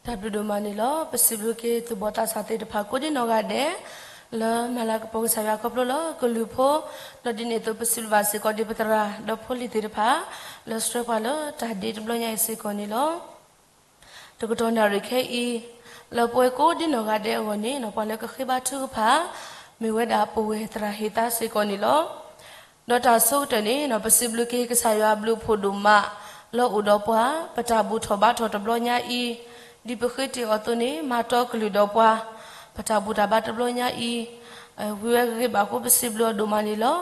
တၢ်ဘျုးဒိၣ်မးန့ၣ်လီၤ. ပစံးဘျုးက့ၤသူၣ်ဘီၣ်သးစၢ်သ့ၣ်တဖၣ်ကိးဒ်နီၢ်ဂၤဒဲး လၢမၤလၤကပီၤကစၢ်ယွၤခီဖျိလၢကလုၢ်ဖိ, ဒီးဒ်န့ၣ်အသိးပစံးဘျုးဘၣ်စ့ၢ်ကီးဒ်ပသရၣ်ဒီးဖိလံၤသ့ၣ်တဖၣ် လၢဆှၢပှၤလၢတၢ်ဒ့တဘျီညါအံၤစ့ၢ်ကီးန့ၣ်လီၤ. တကတီၢ်နၣ်ရံၣ်ခဲအံၤ လၢပဝဲကိးဒ်နီၢ်ဂၤဒဲးအဂီၢ်န့ၣ် ပှၤလၢကဃ့ဘါထုကဖၣ် မ့ၢ်ဝဲဒၣ်ပဝဲၢ်သရၣ်ဟ့ၣ်သါစ့ၢ်ကီးန့ၣ်လီၤ. ဒီးတၢ်ဆိကတၢၢ်န့ၣ် ပစံးဘျုးက့ၤကစၢ်ယွၤအဘျုးအဖှိၣ်ဒိၣ်မး လၢအိၣ်ဒီးပှၤ ပတၢ်ဘူၣ်ထီၣ်ဘါထီၣ်တဘျီညါအံၤ, ဒ်ပဃ့တ့ၢ်အီၤအသိးန့ၣ် မၤတီကလုၢ်ဒီးပှၤ ပတၢ်ဘူၣ်တၢ်ဘါတဘျီညါအံၤ ဝံၤဝဲဂ့ၤဂ့ၤဘၣ်အဃိ ပစံးဘျုးအီၤဒိၣ်မးန့ၣ်လီၤ.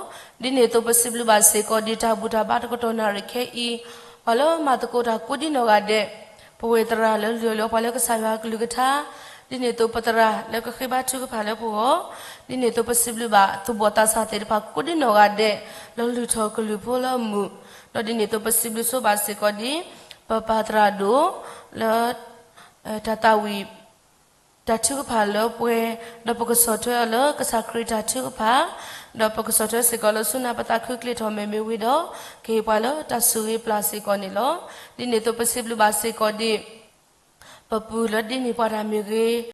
ဒ်န့ၣ်အသိးပစံးဘျုးဘၣ်စ့ၢ်ကီး ဒ်တၢ်ဘူၣ်တၢ်ဘါတကတီၢ်နၣ်ရံၣ်ခဲအံၤ ပှၤလၢမၤသကိးတၢ်ကိးဒ်နီၢ်ဂၤဒဲး, ပဝဲၢ်သရၣ်လၢလုၢ်အီၣ်လၢပှၤလၢကစၢ်ယွၤအကလုၢ်ကထါ, ဒ်န့ၣ်အသိးပသရၣ်လၢကဃ့ဘါထုကဖၣ်လၢပဂီၢ်, ဒ်န့ၣ်အသိးပစံးဘျုးဘၣ်သူၣ်ဘီၣ်သးစၢ်သ့ၣ်တဖၣ်ကိးဒ်နီၢ်ဂၤဒဲး လၢလုၢ်ထီၣ်ကလုၢ်ဖိလၢအမုာ်, ဒီးဒ်န့ၣ်အသိးပစံးဘျုးဆိဘၣ်စ့ၢ်ကီးဒ် ပပၢ်သရၣ်ဒိၣ် လၢ တၢ်သးဝံၣ် တၢ်ထုကဖၣ်လၢပှဲၤ, ဒီးပကဆီၣ်ထွဲအီၤလၢကစၢ်ခရံာ်တၢ်ထုကဖၣ်, ဒီးပကဆီၣ်ထွဲစ့ၢ်ကီးလၢဆူနၢ်ပသးခုချ့ထီၣ်မဲာ်မ့ၢ်ဝံၤဒီး ကဟ့ၣ်ပှၤလၢတၢ်ဆိၣ်ဂ့ၤပျၢ်စ့ၢ်ကီးန့ၣ်လီၤ. ဒ်န့ၣ်အသိးပစံးဘျုးဘၣ်စ့ၢ်ကီးဒ် ပပုၢ်လၢဒ့န့ၢ်ပှၤတၢ်မ့ၢ်ဂ့ၤ,